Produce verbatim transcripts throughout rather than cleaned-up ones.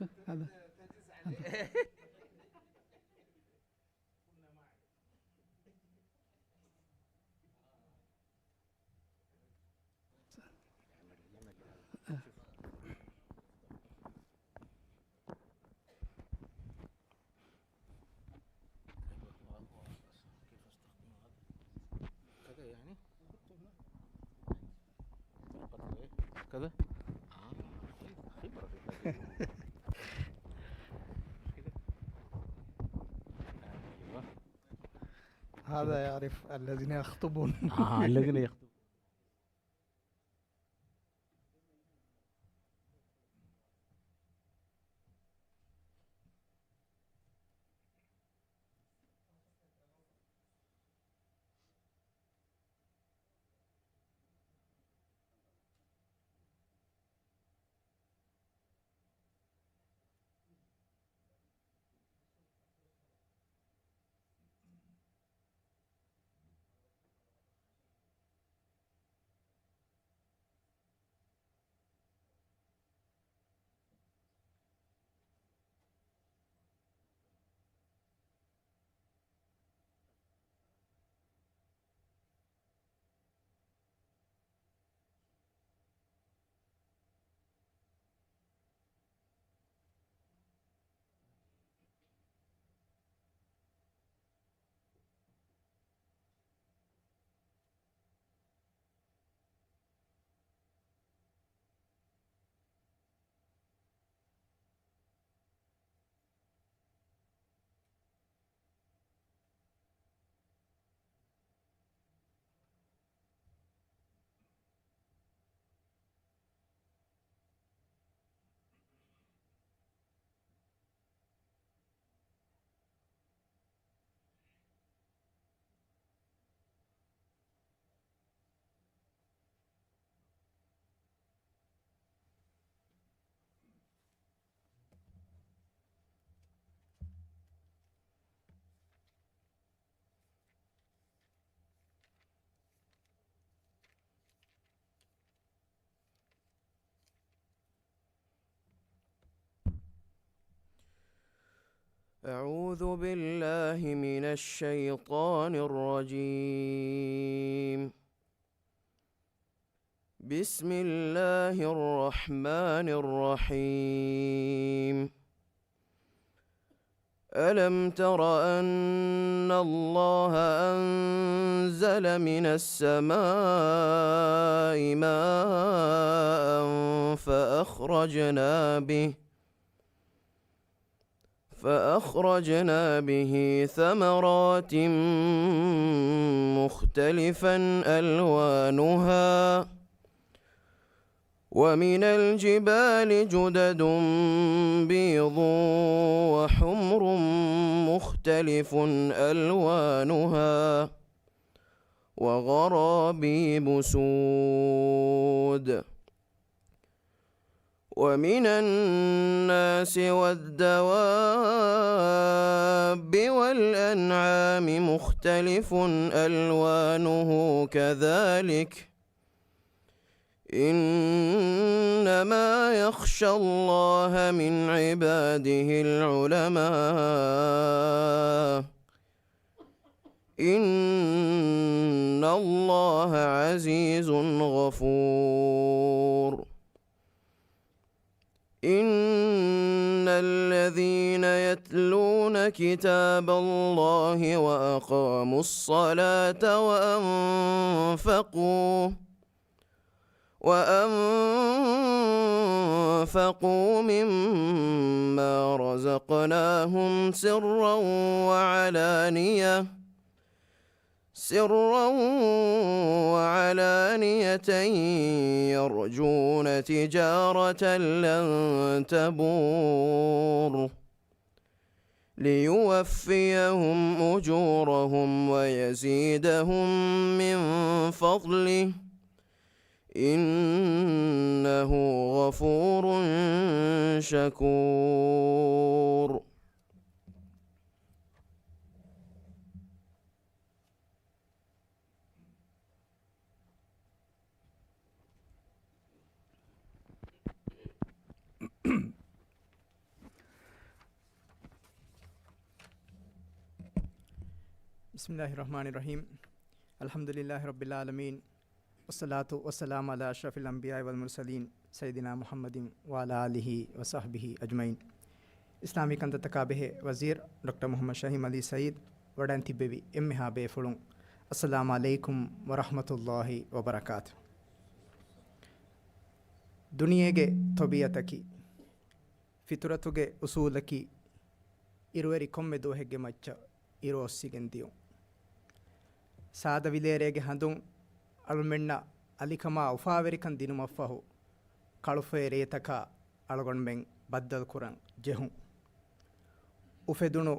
هذا. هذا. كذا يعني؟ كذا؟ آه، خبرة في التدريب. كده؟ أيوة. هذا يعرف الذين يخطبون. آه، الذين يخطبون. أعوذ بالله من الشيطان الرجيم. بسم الله الرحمن الرحيم. ألم تر أن الله أنزل من السماء ماء فأخرجنا به فأخرجنا به ثمرات مختلفا ألوانها ومن الجبال جدد بيض وحمر مختلف ألوانها وغرابيب سود ومن الناس والدواب والأنعام مختلف ألوانه كذلك إنما يخشى الله من عباده العلماء إن الله عزيز غفور. إن الذين يتلون كتاب الله وأقاموا الصلاة وأنفقوا وأنفقوا مما رزقناهم سرا وعلانية سرا وعلانية يرجون تجارة لن تبور ليوفيهم أجورهم ويزيدهم من فضله إنه غفور شكور. بسم الله الرحمن الرحيم. الحمد لله رب العالمين. والصلاة والسلام على أشرف الأنبياء والمرسلين سيدنا محمد وعلى آله وصحبه أجمعين. އިސްލާމީ ކަންތައްތަކާ ބެހޭ ވަޒީރު ޑޮކްޓަރ މުޙައްމަދު ޝަހީމް ޢަލީ ސަޢީދު ވަޑައިން ތިއްބެވި އެންމެހާ ބޭފުޅުން، އައްސަލާމު ޢަލައިކުމް ވަރަޙްމަތުﷲި ވަބަރަކާތުހު. ދުނިޔޭގެ ޠަބީޢަތަކީ، ފިޠުރަތުގެ އުޞޫލަކީ، އިރުއެރި ކޮންމެ ދުވަހެއްގެ މައްޗަށް އިރު އޮއްސިގެން ދިޔުން. ސާދަ ވިލޭރޭގެ ހަނދުން އަޅުމެންނަށް އަލިކަމާ އުފާވެރިކަން ދިނުމަށްފަހު، ކަޅުފޮއެ ރޭތަކާ އަޅުގަނޑުމެން ބައްދަލުކުރަން ޖެހުން. އުފެދުނު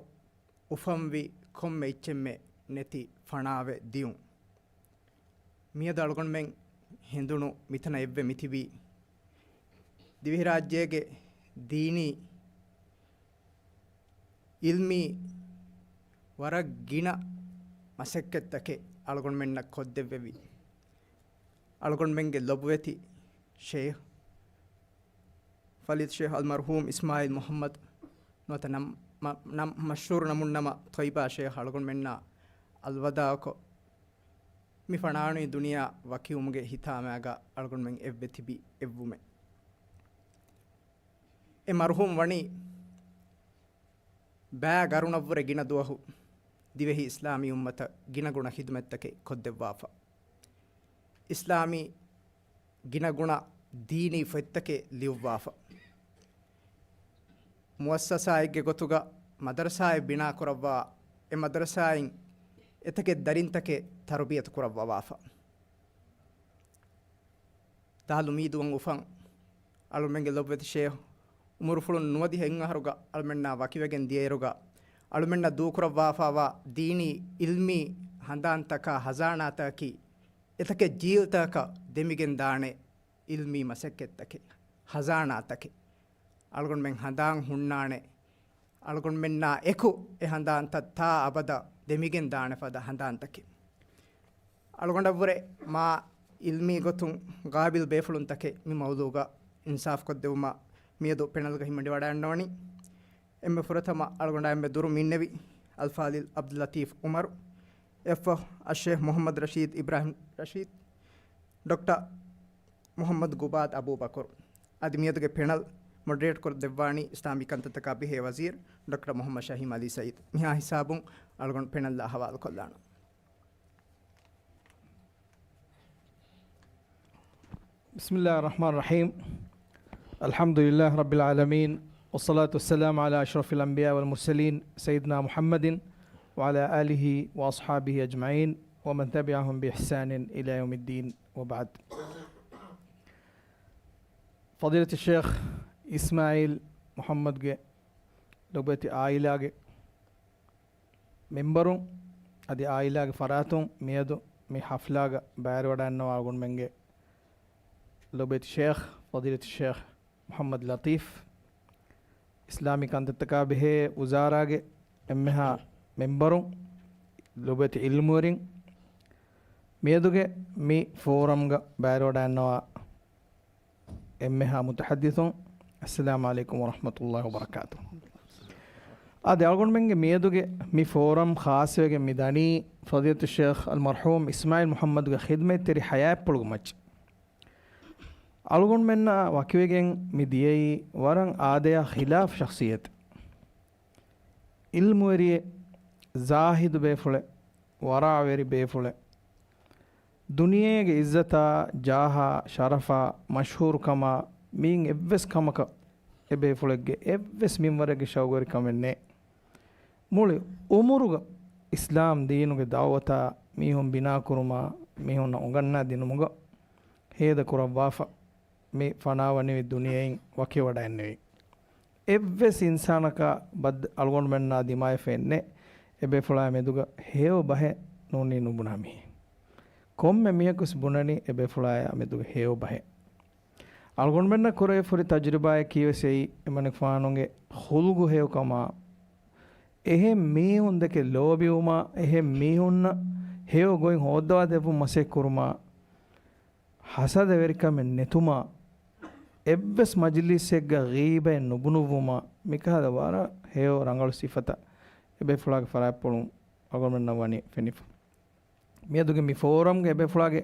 އުފަންވި ކޮންމެ އެއްޗެއްމެ ނެތި ފަނާވެ ދިޔުން. މިއަދު އަޅުގަނޑުމެން ހެނދުނު މިތަނަށް އެއްވެ މިތިބީ، ދިވެހިރާއްޖޭގެ ދީނީ، އިލްމީ ވަރަށް ގިނަ މަސައްކަތްތަކެއް އަޅުގަނޑުމެންނަށް ކޮށްދެއްވެވި، އަޅުގަނޑުމެންގެ ލޮބުވެތި ޝޭޚް، ފަޟީލަތު ޝޭޚް އަލްމަރްޙޫމް އިސްމާޢީލް މުޙައްމަދު، ނުވަތަ ނަމް-، މަ-، ނަމް-، މަޝްހޫރު ނަމުން ނަމަ ޠޮއިބާ ޝޭޚް، އަޅުގަނޑުމެންނާ އަލްވަދާޢުކޮށް، މި ފަނާވަނީ ދުނިޔެއާ ވަކިވުމުގެ ހިތާމައިގާ އަޅުގަނޑުމެން އެއްވެ ތިބި އެއްވުމެއް. އެ މަރުޙޫމް ވަނީ ބައި ގަރުނަށްވުރެ ގިނަ ދުވަހު ދިވެހި އިސްލާމީ އުއްމަތަށް ގިނަގުނަ ޚިދުމަތްތަކެއް ކޮށްދެއްވާފަ. އިސްލާމީ ގިނަގުނަ ދީނީ ފޮތްތަކެއް ލިޔުއްވާފަ. މުއައްސަސާއެއްގެ ގޮތުގަ މަދަރަސާއެއް ބިނާކުރައްވާ، އެ މަދަރަސާއިން އެތަކެއް ދަރިންތަކެއް ތަރުބިޔަތު ކުރައްވަވާފަ. ދާލު މީދުވަން އުފަން އަޅުމެންގެ ލޮބުވެތި ޝޭޚް އުމުރުފުޅުން ނުވަދިހަ އަހަރުގަ އަޅުމެންނާ ވަކިވެގެން ދިޔައިރުގަ، އަޅުމެންނަށް ދޫކުރައްވާފަވާ ދީނީ އިލްމީ ހަނދާންތަކާ ހަޒާނާތަކަކީ، އެތަކެއް ޖީލްތަކަށް ދެމިގެން ދާނެ އިލްމީ މަސައްކަތްތަކެއް، ހަޒާނާތަކެއް. އަޅުގަނޑުމެން ހަނދާން ހުންނާނެ، އަޅުގަނޑުމެންނާ އެކު އެ ހަނދާންތައް ތާ އަބަދަށް ދެމިގެން ދާނެ ފަދަ ހަނދާންތަކެއް. އަޅުގަނޑަށްވުރެ މާ އިލްމީ ގޮތުން ގާބިލް ބޭފުޅުންތަކެއް މި މައުޟޫގަ އިންސާފް ކޮށްދެވުމަށް މިއަދު ޕެނަލްގަ ހިމެނިވަޑައިގަންނަވަނީ. އެންމެ ފުރަތަމަ އަޅުގަނޑާ އެންމެ ދުރު މިންނެވި އަލްފާޟިލް ޢަބްދުއްލަޠީފް ޢުމަރު، އެއަށްފަހު އައްޝޭޚް މުޙައްމަދު ރަޝީދު އިބްރާހިމް ރަޝީދު، ޑޮކްޓަރ މުޙައްމަދު ގުބާދު އަބޫބަކުރު. އަދި މިއަދުގެ ޕެނަލް މޮޑަރޭޓް ކޮށްދެއްވާނީ އިސްލާމީ ކަންތައްތަކާ ބެހޭ ވަޒީރު ޑޮކްޓަރ މުޙައްމަދު ޝަހީމް ޢަލީ ސަޢީދު. މިހާ ހިސާބުން އަޅުގަނޑު ޕެނަލްއާ ހަވާލުކޮށްލާނަން. بسم الله الرحمن الرحيم. الحمد لله رب العالمين، والصلاة والسلام على أشرف الأنبياء والمرسلين سيدنا محمد وعلى آله وأصحابه أجمعين ومن تبعهم بإحسان إلى يوم الدين، وبعد. ފަޟީލަތު ޝޭޚް އިސްމާޢީލް މުޙައްމަދުގެ ލޮބުވެތި އާއިލާގެ މެމްބަރުން އަދި އާއިލާގެ ފަރާތުން މިއަދު މި ޙަފްލާގަ ބައިވެރިވަޑައިގަންނަވާ އަޅުގަނޑުމެންގެ ލޮބުވެތި ޝޭޚް، ފަޟީލަތު ޝޭޚް މުޙައްމަދު ލަޠީފް، އިސްލާމީ ކަންތައްތަކާ ބެހޭ ވުޒާރާގެ އެންމެހާ މެމްބަރުން، ލޮބުވެތި ޢިލްމުވެރިން، މިއަދުގެ މި ފޯރަމްގަ ބައިވެރިވަޑައިގަންނަވާ އެންމެހާ މުތަޙައްދިޘުން، އައްސަލާމު ޢަލައިކުމް ވަރަޙްމަތުﷲި ވަބަރަކާތުހު. އާދެ، އަޅުގަނޑުމެންގެ މިއަދުގެ މި ފޯރަމް ޚާއްޞަވެގެން މި ދަނީ ފަޟީލަތު ޝޭޚް އަލްމަރްޙޫމް އިސްމާޢީލް މުޙައްމަދުގެ ޚިދްމަތްތެރި ޙަޔާތްޕުޅުގެ މައްޗަށް. އަޅުގަނޑުމެންނާ ވަކިވެގެން މި ދިޔައީ ވަރަށް އާދަޔާ ޚިލާފް ޝަޚްޞިއްޔަތެއް. ޢިލްމުވެރިއެއް، ޒާހިދު ބޭފުޅެއް، ވަރަޢަވެރި ބޭފުޅެއް. ދުނިޔޭގެ ޢިއްޒަތާ، ޖާހާ، ޝަރަފާ، މަޝްހޫރުކަމާ މިއިން އެއްވެސް ކަމަކަށް އެ ބޭފުޅެއްގެ އެއްވެސް މިންވަރެއްގެ ޝައުގުވެރިކަމެއް ނެތް. މުޅި ޢުމުރުގަ އިސްލާމް ދީނުގެ ދަޢުވަތާ މީހުން ބިނާކުރުމާ، މީހުންނަށް އުނގަންނާ ދިނުމުގަ ހޭދަ ކުރައްވާފަ، މި ފަނާވަނިވި ދުނިޔެއިން ވަކިވަޑައެއްނެވި. އެއްވެސް އިންސާނަކާ ބައްދަ އަޅުގަނޑުމެންނާ ދިމާވެފައެއްނެ، އެބޭފުޅާ މެދުގަ ހެޔޮ ބަހެއް ނޫނީ ނުބުނާ މީހެއް. ކޮންމެ މީހަކުސް ބުނަނީ އެބޭފުޅާޔާ މެދުގަ ހެޔޮ ބަހެއް. އަޅުގަނޑުމެންނަށް ކުރެވިފުރި ތަޖުރިބާއަކީވެސް އެއީ، އެމަނިކުފާނުގެ ޚުލްގު ހެޔޮކަމާ، އެހެން މީހުންދެކެ ލޯބިވުމާ، އެހެން މީހުންނަށް ހެޔޮ ގޮތް ހޯއްދަވާ ދެއްވުން މަސައްކަތްކުރުމާ، ހަސަދަވެރިކަމެއް ނެތުމާ، އެއްވެސް މަޖިލީސެއްގަ ޣީބަތް ނުބުނުއްވުމާ، މިކަހަލަ ވަރަށް ހެޔޮ ރަނގަޅު ސިފަތައް އެބޭފުޅާގެ ފަރާތްޕުޅުން އަޅުގަނޑުމެންނަށް ވަނީ ފެނިފަ. މިއަދުގެ މި ފޯރަމްގެ އެބޭފުޅާގެ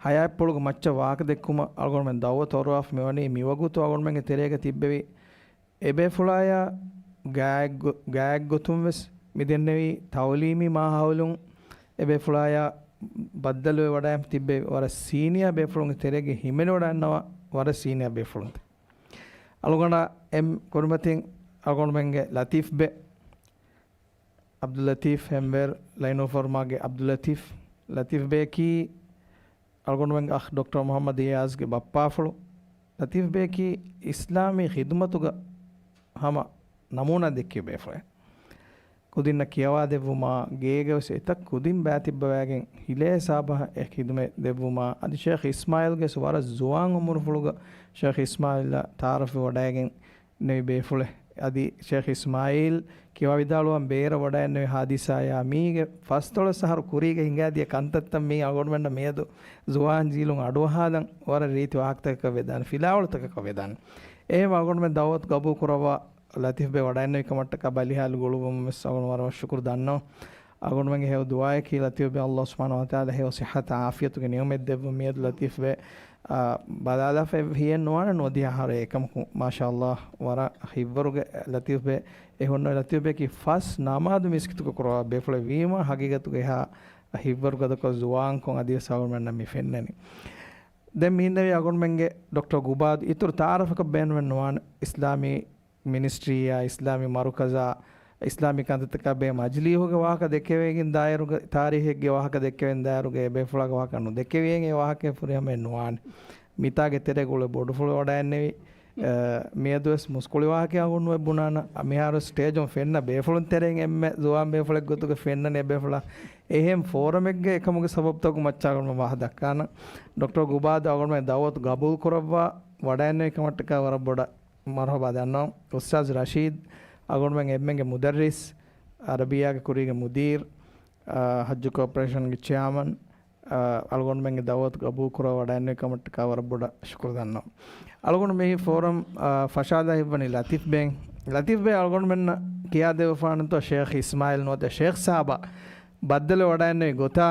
ހަޔާތްޕުޅުގެ މައްޗަށް ވާހަކަ ދެއްކުމަށް އަޅުގަނޑުމެން ދައުވަތު އޮރުވާފަ މިވަނީ މިވަގުތު އަޅުގަނޑުމެންގެ ތެރޭގަ ތިއްބެވި އެބޭފުޅާޔާ ގާތްގޮ-، ގާތްގޮތުން ވެސް މިދެންނެވީ ތައުލީމީ މާހައުލުން އެބޭފުޅާޔާ ބައްދަލުވެ ވަޑައި ތިއްބެވި ވަރަށް ސީނިއާ ބޭފުޅުންގެ ތެރޭގަ ހިމެނިވަޑައިންނަވާ ވަރަށް ސީނިއާ ބޭފުޅުންތައް. އަޅުގަނޑާ އެމް ކުރިމަތިން އަޅުގަނޑުމެންގެ ލަތީފް ބެ އަބްދުލްލަތީފް ހެންވޭރު ލައިނޫފަރުމާގެ އަބްދުލްލަތީފް، ލަތީފް ބެއަކީ އަޅުގަނޑުމެންގެ އަޚް ޑޮކްޓަރ މުޙައްމަދު އިޔާޒްގެ ބައްޕާފުޅު. ލަތީފް ބެއަކީ އިސްލާމީ ޚިދުމަތުގަ ހަމަ ނަމޫނާ ދެއްކި ބޭފުޅެއް. ކުދިންނަށް ކިޔަވާ ދެއްވުމާ، ގޭގަ ވެސް އެތައް ކުދިން ބައިތިއްބަވައިގެން ހިލޭ ހިސާބަށް އެ ޚިދުމަތް ދެއްވުމާ، އަދި ޝޭޚް އިސްމާއީލްގެ ވެސް ވަރަށް ޒުވާން އުމުރުފުޅުގަ ޝޭޚް އިސްމާއީލްއާ ތަޢާރަފްވެ ވަޑައިގެން ނެވި ބޭފުޅެއް. އަދި ޝޭޚް އިސްމާއީލް ކިޔަވާ ވިދާޅުވަން ބޭރަށް ވަޑައިންނެވި ހާދިސާޔާ މީގެ ފަސްދޮޅަސް އަހަރު ކުރީގަ ހިނގާދިޔަ ކަންތައްތައް މީ އަޅުގަނޑުމެންނަށް މިއަދު ޒުވާން ޖީލުން އަޑުއަހާލަން ވަރަށް ރީތި ވާހަކަތަކަކަށް ވެދާނެ، ފިލާވަޅުތަކަކަށް ވެދާނެ. އެހެން އަޅުގަނޑުމެން ދައުވަތު ގަބޫލު ކުރައްވާ ލަތީފް ބެ ވަޑައިންނެވި ކަމަށްޓަކާ ބަލިހާލު ގުޅުއްވުމަށް ވެސް އަޅުގަނޑު ވަރަށް ވަރަށް ޝުކުރު ދަންނަވަން. އަޅުގަނޑުމެންގެ ހެޔޮ ދުޢާއަކީ ލަތީފް ބެ ﷲ ސުބްޙާނަހޫ ވަތަޢާލާ ހެޔޮ ޞިއްޙަތާ ޢާފިޔަތުގެ ނިޢުމަތް ދެއްވުން. މިއަދު ލަތީފް ބެ، އާ، ބަލާލާފަ ހިޔެއް ނުވާނެ ނުވަދިހަ އަހަރު އެކަމަކު، މާޝާﷲ، ވަރަށް ހިތްވަރުގެ ލަތީފް ބެ އެ ހުންނަ ލަތީފް ބެއަކީ ފަސް ނަމާދު މިސްކިތުގަ ކުރައްވާ ބޭފުޅެއް ވީމަ، ހަގީގަތުގަ އެހާ ހިތްވަރުގަދަކޮށް ޒުވާންކޮށް އަދިވެސް އަޅުގަނޑުމެންނަށް މި ފެންނަނީ. ދެން މި އިންނެވި އަޅުގަނޑުމެންގެ ޑޮކްޓަރ ގުބާދު. އިތުރު ތަޢާރަފަކަށް ބޭނުމެއް ނުވާނެ. އިސްލާމީ މިނިސްޓްރީއާ، އިސްލާމީ މަރުކަޒާ، އިސްލާމީ ކަންތައްތަކާ ބެހޭ މަޖިލީހުގެ ވާހަކަ ދެކެވޭގެން ދާއިރުގަ، ތާރީހެއްގެ ވާހަކަ ދެކެވެން ދާއިރުގަ އެބޭފުޅާގެ ވާހަކަ ނުދެކެވިއެއް އެ ވާހަކައެއް ފުރިހަމައެއް ނުވާނެ. މިތާގެ ތެރޭގަ އުޅޭ ބޮޑުފުޅު ވަޑައިންނެވި، އަ، މިއަދުވެސް މުސްކުޅި ވާހަކައެއް އަޅުގަނޑު ނުއެއް ބުނާނަ، މިހާރު ސްޓޭޖުން ފެންނަ ބޭފުޅުން ތެރެއިން އެންމެ ޒުވާން ބޭފުޅެއް ގޮތުގަ ފެންނަނީ އެބޭފުޅާ. އެހެން ފޯރަމެއްގަ އެކަމުގެ ސަބަބުތަކުގެ މައްޗަށް އަޅުގަނޑު ވާހަކަ ދައްކާނަ. ޑޮކްޓަރ ގުބާދު އަޅުގަނޑުމެން ދައުވަތު ގަބޫލު ކުރައްވާ ވަޑައިންނެވި ކަމަށްޓަކާ ވަރަށް ބޮޑަށް މަރުޙަބާ ދަންނަވަން. އުސްތާޛު ރަޝީދު އަޅުގަނޑުމެން އެންމެންގެ މުދައްރިސް، އަރަބިއްޔާގެ ކުރީގެ މުދީރު، އާ، ޙައްޖު ކޯޕަރޭޝަންގެ ޗެއާމަން، އާ، އަޅުގަނޑުމެންގެ ދައުވަތު ގަބޫލު ކުރައްވާ ވަޑައިންނެވި ކަމަށްޓަކާ ވަރަށް ބޮޑަށް ޝުކުރު ދަންނަވަން. އަޅުގަނޑު މި ފޯރަމް، އާ، ފަށާލާ ހިތްވަނީ ލަތީފް ބެއިން. ލަތީފް ބެ އަޅުގަނޑުމެންނަށް ކިޔާދެވިފާނަންތޯ ޝޭޚް އިސްމާއީލް ނުވަތަ ޝޭޚް ސާބަށް ބައްދަލުވެ ވަޑައިންނެވި ގޮތާ،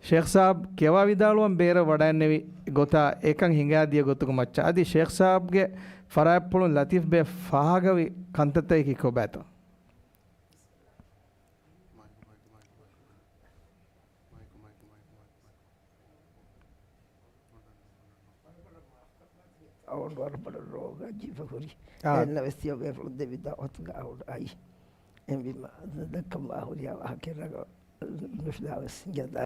ޝޭޚް ސާބް ކިޔަވާ ވިދާޅުވަން ބޭރަށް ވަޑައިންނެވި ގޮތާ އެކަން ހިނގާދިޔަ ގޮތުގެ މައްޗަށް އަދި ޝޭޚް ސާބްގެ ފަރާތްޕުޅުން ލަތީފް ބެ ފާހަގަވި ކަންތައްތަކަކީ ކޮބާތޯ؟ އަޅުގަނޑު ވަރަށް ބޮޑަށް ރޯގާ ޖީފަ ހުރި. އާ. އެންނަ ވެސް ތިޔަ ބޭފުޅުން ދެވި ދައުވަތުގަ އަޅުގަނޑު އައީ. އެހެންވީމަ ދައްކަންވާ ހުރިހާ ވާހަކައެއް ރަނގަޅަށް ނުފިލާ ވެސް ހިނގަދާ.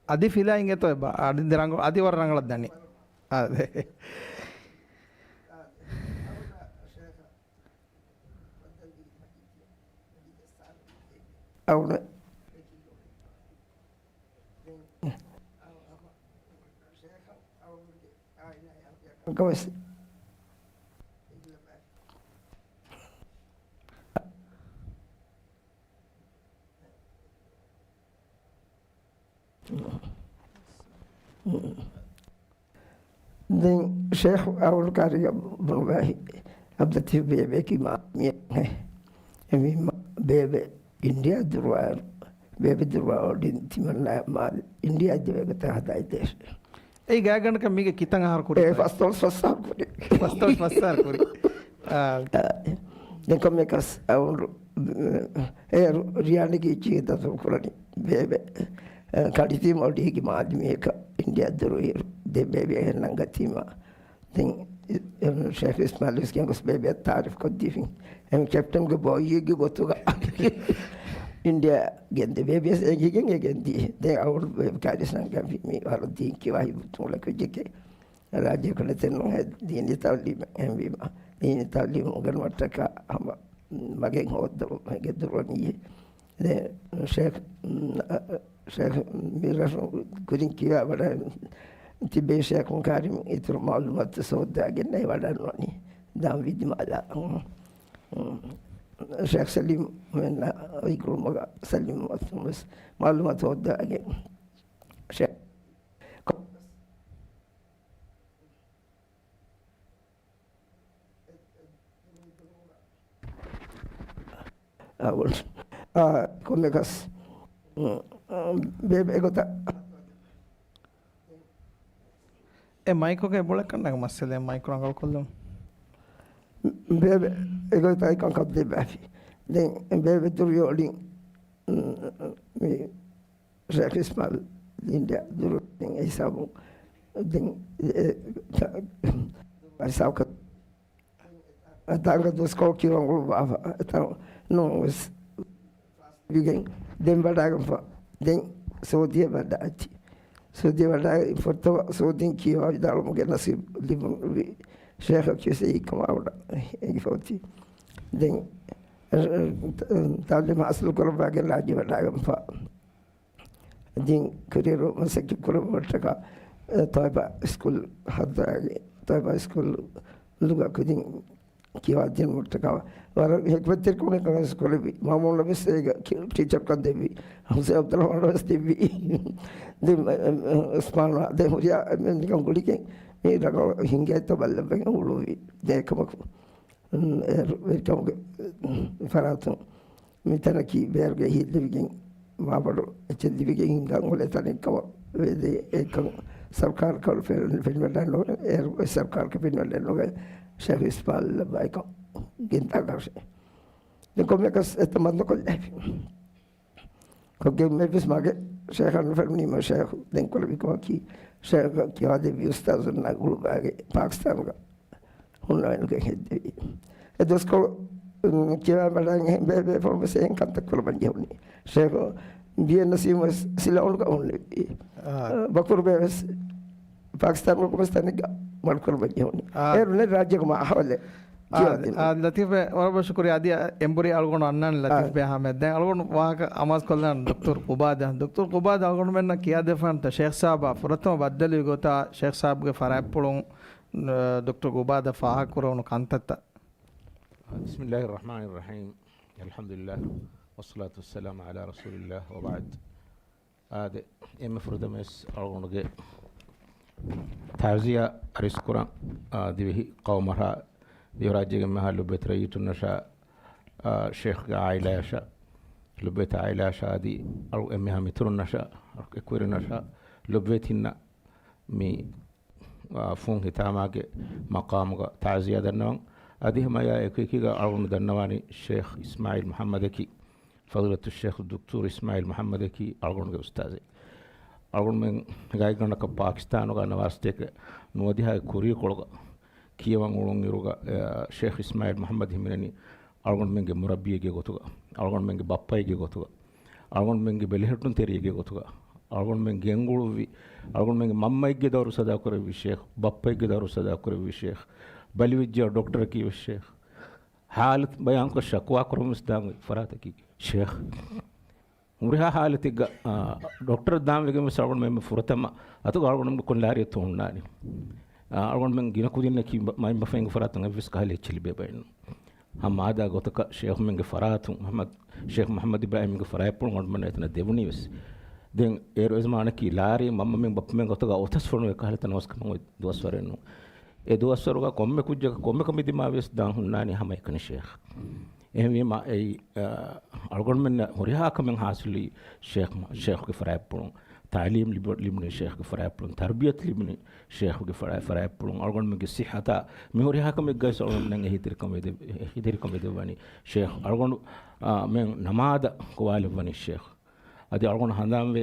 އަދި ފިލާ އިނގޭތޯ އެބަ؟ އަދި ރަނގަ-، އަދި ވަރަށް ރަނގަޅަށް ދަނީ. އާ. އަޅުގަނޑު ގޮސް. ދެން ޝޭޚް އަވަލު ކާރިގަ ބުނުމާ އަބްދުލްލަތީފް ބޭބެއަކީ މާ މި-، އެ މި-، މާ ބޭބެ އިންޑިއާ ދުރުވާ، ބޭބެ ދުރުވާ އޮޑިން ތިމަންނާ މާލެ އިންޑިއާ ދެވޭގޮތަށް ހަދާ ދޭށޭ. އެއީ ގާތްގަނޑަކަށް މީގެ ކިތަން އަހަރު ކުރި؟ އެ ފަސްދޮޅަސް ފަސް އަހަރު ކުރި. ފަސްދޮޅަސް ފަސް އަހަރު ކުރި. އާ. އާ، ދެން ކޮންމެއަކަސް އަވަން އޭރު ރިޔާނިގެ އިއްޗިގެ ދަތުރު ކުރަނީ ބޭބެ، އަ، ކަނޑިތީމަ އޮޑީގެ މާލެ މީހަކަށް އިންޑިއާ ދުރު އޭރު ދެން ބޭބެ އެހެން ނަންގަތީމަ. ދެން، އެ، ޝޭޚް އިސްމާއިލް ވެސް ގެންގޮސް ބޭބެއަށް ތާރިފް ކޮށްދީފިން. އެހެން ކެޕްޓަންގެ ބޯއީގެ ގޮތުގަ އިންޑިއާ ގެންދޭ ބޭބެ ވެސް އެނގިގެން އެ ގެންދީ. ދެން އަވަން ބޭބެ ކާރިސް ނަންގަން މި ވަރަށް ދީން ކިޔަވާ ހިތްވަރު ތުންފުޅަކު ޖެކޭ. ރާއްޖޭގަ ނެތެއްނު ދީނީ ތައުލީމެއް އެހެންވީމަ، ދީނީ ތައުލީމު އުނގަނުމަށްޓަކާ ހަމަ މަގެއް ހޯއްދަވުމެއްގެ ދުރުވަނީ. ދެން ޝޭޚް، ޝޭޚް މިރަށު ކުރިން ކިޔާ ވަޑައި ތިބޭ ޝޭޚު ކާރިމް އިތުރު މައުލޫމާތު ހޯއްދަވާގެން ނެތް ވަޑައިނުވަނީ ދާން ވިދިމާލާ. ޝޭޚް ސަލީމް މެންނަ އޮތް ގުޅުމުގަ ސަލީމް މައުލޫމާތު ހޯއްދަވާގެން ޝޭޚް އާ، ކޮންމެއަކަސް ބޭބެ އެގޮތަށް އެ މައިކުގެ ބުޅެކަންނަގެ މައްސަލައެއް މައިކު ރަނގަޅުކޮށްލުން. ބޭބެ އެގޮތަށް އެކަން ކަން ދެއްވާފި. ދެން ބޭބެ ދުރުވި އޮޅިން، މި ޝޭޚް އިސްމާޢީލް އިންޑިއާ ދުރު އެ ހިސާބުން ދެން އެ، އެ، ހިސާބު ތާނގަ ދުވަސްކޮޅު ކިޔަވަން އުޅުއްވާފަ. އެތަން ނޫން ވެސް ދެން ވަޑާގެންފަ. ދެން ސައުދީ ވަޑާއިތި. ސައުދީ ވަޑާ ފުރަތަމަ ސައުދީން ކިޔަވާ ވިދާޅުވުމުގެ ނަސީބު ލިބުނުވި ޝޭޚަކީ ވެސް އެއީ ކަމާ ވަޑަ އެނގިފައޮތީ. ދެން ތަޢުލީމް ހާސިލު ކުރައްވާގެން ރާއްޖެ ވަޑާގެންފަ. ދިން ކުރިއެރު މަސައްކަތް ކުރުމަށްޓަކާ، އެ، ތޯއިބާ ސްކޫލް ހައްދާގެ، ތޯއިބާ ސްކޫލުގަ ކުދިން ކިޔަވާދިނުމަށްޓަކާ، ވަރަށް ހެކިބަތްތެރިކަމުގެ ކަން ކުރެއްވި. މާމޫނަށް ވެސް އޭގަ ކި-، ޓީޗަރކަން ދެއްވި. ހުސެން ޢަބްދުއްރަޙްމާނަށް ވެސް ދެއްވި. ދެން، އެ، އެ، އުސްމާނާ ދެން ހުރިހާ އެ، މި ނިކަން ގުޅިގެން މި ރަނގަޅު ހިނގައިތޯ ބައްލަވެގެން އުޅުއްވި. ދެ އެކަމަކު. އުން، އޭރު ވެރިކަމުގެ ފަރާތުން މިތަނަކީ ބޭރުގެ ހިތް ލިބިގެން، މާބޮޑު އެއްޗެއް ލިބިގެން ހިނގަން އުޅޭ ތަނެއް ކަމަށް ވެދޭ. އެކަން ސަރުކާރަކަށް ފެން-، ފެނިވަޑައެއް ނުވޭ. އޭރު ސަރުކާރަކަށް ފެނިވަޑައެއް ނުވޭ. ޝޭޚް އިސްމާޢީލް ލައްވާ އެކަން ގެންދާ ކަށެއް. ދެން ކޮންމެއަކަސް އެތައް މަދުކޮށްލައިފި. ކޮށްގެން މެވެސް މާގެ ޝޭޚަށް ނުފެނުނީމަ ޝޭޚު ދެން ކުރެއްވި ކަމަކީ، ޝޭޚަށް ކިޔާދެއްވި އުސްތާޒުންނާ ގުޅުބާގެ ޕާކިސްތާނުގަ ހުންނަވަންގެ ހެއްދެވި. އެ ދުވަސްކޮޅު، އުން، ކިޔާ ބަލަން އެހެން ބޭބޭފުޅުން ވެސް އެހެން ކަންތައް ކުރަމަން ޖެހުނީ. ޝޭޚު ބީއެން ނަސީމް ވެސް ސިލޯނުގަ ހުންނެވި. އާ. ބަކުރުބޭ ވެސް ޕާކިސްތާނުގަ ކޮބަސް ތަނެއްގަ މަޑުކުރަމަން ޖެހުނީ. އާ. އޭރު ނެތް ރާއްޖޭގަ މާ އަހަވަލެއް. އާ، ކިޔާދިން. އާ، ލަތީފް ބެ، ވަރަށް ބޮޑަށް ޝުކުރިއްޔާ. އަދި އެނބުރި އަޅުގަނޑު އަންނާނެ ލަތީފް އާ. ބެ ހާމެ. ދެން އަޅުގަނޑު ވާހަކަ އަމާޒު ކޮށްލާން ދޮކްތަރު ޤުބާދާ. ދޮކްތަރު ޤުބާދާ އަޅުގަނޑުމެންނަށް ކިޔާދެއްވާނެތަ ޝޭޚް ސާބާ ފުރަތަމަ ބައްދަލުވި ގޮތާ ޝޭޚް ސާބްގެ ފަރާތްޕުޅުން، އަ، ދޮކްޓަރު ޤުބާދާ ފާހަގަކުރެވުނު ކަންތައްތައް؟ بسم الله الرحمن الرحيم. الحمد لله والصلاة والسلام على رسول الله وبعد. އާދެ، އެންމެ ފުރަތަމަވެސް އަޅުގަނޑުގެ ތާޒިޔާ އަރިސްކުރަން، އާ، ދިވެހި ޤައުމަށާ، ދިވެހިރާއްޖޭގެ އެންމެހާ ލޮބުވެތި ރައްޔިތުންނަށާ، އާ، ޝޭޚްގެ އާއިލާއަށާ، ލޮބުވެތި އާއިލާއަށާ އަދި އަޅު އެންމެހާ މިތުރުންނަށާ، އެކުވެރިންނަށާ، ލޮބުވެތިންނަށް މި، އާ، ފުން ހިތާމާގެ މަޤާމުގަ ތާޒިޔާ ދަންނަވަން. އަދި ހަމަ އެއާ އެކުއެކީގަ އަޅުގަނޑު ދަންނަވާނީ ޝޭޚް އިސްމާޢީލް މުޙައްމަދަކީ، ފަޟީލަތުއް ޝޭޚް ދުކްތޫރު އިސްމާޢީލް މުޙައްމަދަކީ އަޅުގަނޑުގެ އުސްތާޛެއް. އަޅުގަނޑުމެން ގާތްގަނޑަކަށް ޕާކިސްތާނުގަ އަންނަވާސްތޭކަ ނުވަދިހައި ކުރީކޮޅުގަ ކިޔަވަން އުޅުން އިރުގަ، އެ، ޝޭޚް އިސްމާޢީލް މުޙައްމަދު ހިމެނެނީ އަޅުގަނޑުމެންގެ މުރައްބީއެއްގެ ގޮތުގަ، އަޅުގަނޑުމެންގެ ބައްޕައެއްގެ ގޮތުގަ، އަޅުގަނޑުމެންގެ ބެލެހެއްޓުންތެރިއެއްގެ ގޮތުގަ، އަޅުގަނޑުމެން ގެންގުޅުއްވި، އަޅުގަނޑުމެންގެ މަންމައެއްގެ ދައުރު ސަދާކުރެއްވި ޝޭޚް، ބައްޕައެއްގެ ދައުރު ސަދާކުރެއްވި ޝޭޚް، ބަލިވެއްޖެޔާ ޑޮކްޓަރަކީ ވެސް ޝޭޚް. ޙާލަތު ބަޔާންކޮށް ޝަކުވާ ކުރަމުން ވެސް ދާން އޮތް ފަރާތަކީ ޝޭޚް. ހުރިހާ ޙާލަތެއްގަ، އާ، ޑޮކްޓަރަށް ދާން ވެގެން ވެސް އަޅުގަނޑުމެން ފުރަތަމަ އަތުގަ އަޅުގަނޑުމެންގެ ކޮން ލާރިއެއްތޯ ހުންނާނީ. އާ، އަޅުގަނޑުމެން ގިނަ ކުދިންނަކީ މަ-، މައިންބަފައިންގެ ފަރާތުން އެއްވެސް ކަހަލަ އެއްޗެއް ލިބޭ ބައެއް ނޫން. ހަމަ އާދާ ގޮތަކަށް ޝޭޚުމެންގެ ފަރާތުން މުޙައްމަދު، ޝޭޚް މުޙައްމަދު އިބްރާހީމްގެ ފަރާތްޕުޅުން އަޅުގަނޑުމެންނަށް އެތަނަށް ދެވުނީ ވެސް. ދެން އޭރު އެ ޒަމާނަކީ ލާރި މަންމަ މެން ބައްޕަ މެން ގޮތުގަ އޮތަސް ފޮނުވޭ ކަހަލަ ތަނަވަސްކަމަށް އޮތް ދުވަސްވަރެއް ނޫން. އެ ދުވަސްވަރުގަ ކޮންމެ ކުއްޖަކަށް ކޮންމެ ކަމެއް ދިމާވިޔަސް ދާން ހުންނާނީ ހަމަ އެކަނި ޝޭޚް. އެހެންވީމަ އެއީ، އަ، އަޅުގަނޑުމެންނަށް ހުރިހާ ކަމެއް ޙާޞިލުވީ ޝޭޚް، ޝޭޚުގެ ފަރާތްޕުޅުން. ތަޢުލީމް ލިބު-، ލިބުނީ ޝޭޚުގެ ފަރާތްޕުޅުން. ތަރުބިޔަތު ލިބުނީ ޝޭޚުގެ ފަރާ-، ފަރާތްޕުޅުން. އަޅުގަނޑުމެންގެ ޞިއްޙަތާ މި ހުރިހާ ކަމެއްގައި އަޅުގަނޑުމެންނަށް އެހީތެރިކަން ވެދެ-، އެހީތެރިކަން ވެދެއްވަނީ ޝޭޚް. އަޅުގަނޑު، އާ، މެން ނަމާދަށް ގޮވާލެއްވަނީ ޝޭޚް. އަދި އަޅުގަނޑު ހަނދާންވޭ،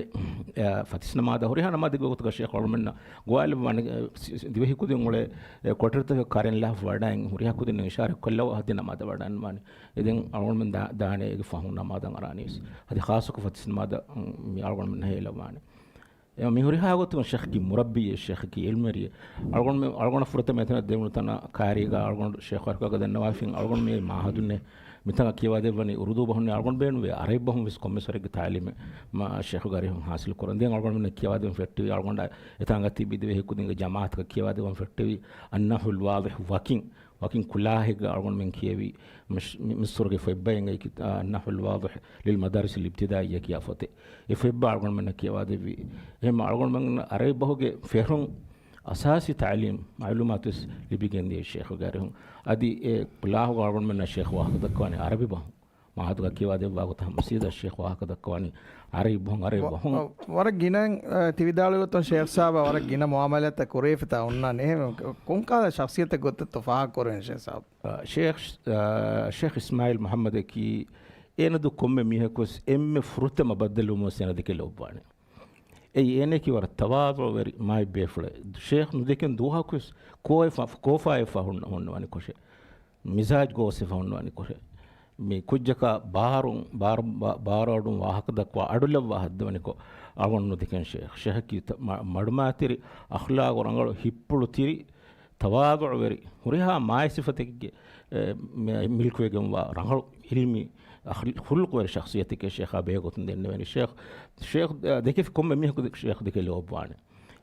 އެ، ފަތިސް ނަމާދަށް ހުރިހާ ނަމާދެއްގެ ގޮތުގަ ޝޭޚް އަޅުގަނޑުމެންނަށް ގޮވާލެއްވާނެ، އެ، ސި-، ސި-، ދިވެހި ކުދިން އުޅޭ، އެ، ކޮޓަރިތަކަށް ކަރެން ލާފަ ވަޑައިން ހުރިހާ ކުދިންނަށް އިޝާރަތް ކޮށްލަވާ ހަދި ނަމާދަށް ވަޑައިންވާނެ. އެ ދެން އަޅުގަނޑުމެން ދާ-، ދާނެ އޭގެ ފަހުން ނަމާދަށް އަރާނީސް. އަދި ޚާއްޞަކޮށް ފަތިސް ނަމާދަށް، މި އަޅުގަނޑުމެންނަށް ހޭލައްވާނެ. އެ މި ހުރިހާ ގޮތުން ޝޭޚަކީ މުރައްބީއެއް، ޝޭޚަކީ ޢިލްމުވެރިއެއް. އަޅުގަނޑު މި، އަޅުގަނޑަށް ފުރަތަމަ އެތަނަށް ދެވުނު ތަނަށް ކާރީގަ އަޅުގަނޑު ޝޭޚު ވަރަކަތުގަ ދަންނަވާފިން އަޅުގަނޑު މި މަޢުހަދުންނޭ މިތަނަށް ކިޔަވާދެއްވަނީ އުރުދޫ ބަހުންނޭ. އަޅުގަނޑު ބޭނުންވޭ ޢަރަބި ބަހުން ވެސް ކޮންމެސް ވަރެއްގެ ތަޢުލީމެއް މާ ޝޭޚުގެ އަރިހުން ޙާޞިލު ކުރަން. ދެން އަޅުގަނޑުމެންނަށް ކިޔަވާދެވުން ފެއްޓެވި، އަޅުގަނޑަށް އެތާނގަ ތިބި ދިވެހި ކުދިންގެ ޖަމާޢަތަކަށް ކިޔަވާދެވުން ފެއްޓެވި، އައްނަޙުލް ވާޟިޙް ވަކިން ވަކިން ކުލާހެއްގަ އަޅުގަނޑުމެން ކިޔެވި، މި-، މި-، މިޞްރުގެ ފޮތްބައެއްގައި ކި-، އާ، އައްނަޙުލް ވާޟިޙް ލިލް މަދާރިސިލް އިބްތިދާއިއްޔާ ކިޔާ ފޮތެއް. އެ ފޮތްބާ އަޅުގަނޑުމެންނަށް ކިޔަވާދެއްވި. އެހެން އަޅުގަނޑުމެން ޢަރަބި ބަހުގެ ފެށުން އަސާސީ ތަޢުލީމް މަޢުލޫމާތު ވެސް ލިބިގެންދިޔަ ޝޭޚުގެ އަރިހުން. އަދި އެ ކުލާހުގަ އަޅުގަނޑުމެންނަށް ޝޭޚު ވާހަކަ ދައްކަވާނެ ޢަރަބި ބަހުން. މާހަތުގަ ކިޔަވާ ދެއްވާ ގޮތަށް ހަމަ ސީދާ ޝޭޚް ވާހަކަ ދައްކަވާނީ އަރައި ބޮހޮން، އަރައި ވަ-، ބޮހޮން. ވަ-، ވަރަށް ގިނައިން، އަ، ތި ވިދާޅުވި ގޮތުން ޝޭޚް ސާބަށް ވަރަށް ގިނަ މުއާމަލާތްތައް ކުރެވިފަތާ އޮންނާނެ. އެހެން ކޮންކަހަލަ ޝަޚްޞިއްޔަތެއް ގޮތެއްތޯ ފާހަގަ ކުރެވެން ޝޭޚް ސާބް؟ އަ، ޝޭޚް، އަ، ޝޭޚް އިސްމާއީލް މުޙައްމަދަކީ އޭނަދު ކޮންމެ މީހަކުވެސް އެންމެ ފުރަތަމަ ބައްދަލުވުމުވެސް އޭނަ ދެކެ ލޯބިވާނެ. އެއީ އޭނައަކީ ވަރަށް ތަވާޟުޢުވެރި މާތް ބޭފުޅެއް. ޝޭޚް ނުދެކެން ދުވަހަކުވެސް ކޯއެފަ-، ކޯފާއެއްފަ ހުން-، ހުންނަވަނިކޮށެއް. މިޒާޖް ގޯސްވެފަ ހުންނަވަނިކޮށެއް. މި ކުއްޖަކާ ބާރު-، ބާރު-، ބާ-، ބާރުއަޑުން ވާހަކަ ދައްކަވާ އަޑުލައްވާ ހައްދަވަނިކޮށް އަޅުގަނޑު ނުދެކެން ޝޭޚް. ޝޭޚަކީ ތަ-، މަ-، މަޑުމާތިރި އަޚްލާގު ރަނގަޅު ހިތްޕުޅު ތިރި ތަވާޟުޢުވެރި، ހުރިހާ މާތް ސިފަތަކެއްގެ، އެ، މެ-، މިލްކުވެގެންވާ ރަނގަޅު ޢިލްމީ އަޚް-، ޚުލްޤުވެރި ޝަޚްޞިއްޔަތެކޭ ޝޭޚާ ބެހޭގޮތުން ދެންނެވެނީ. ޝޭޚް، ޝޭޚް، އަ، ދެކެފި ކޮންމެ މީހަކު ދެ-، ޝޭޚް ދެކެ ލޯބިވާނެ.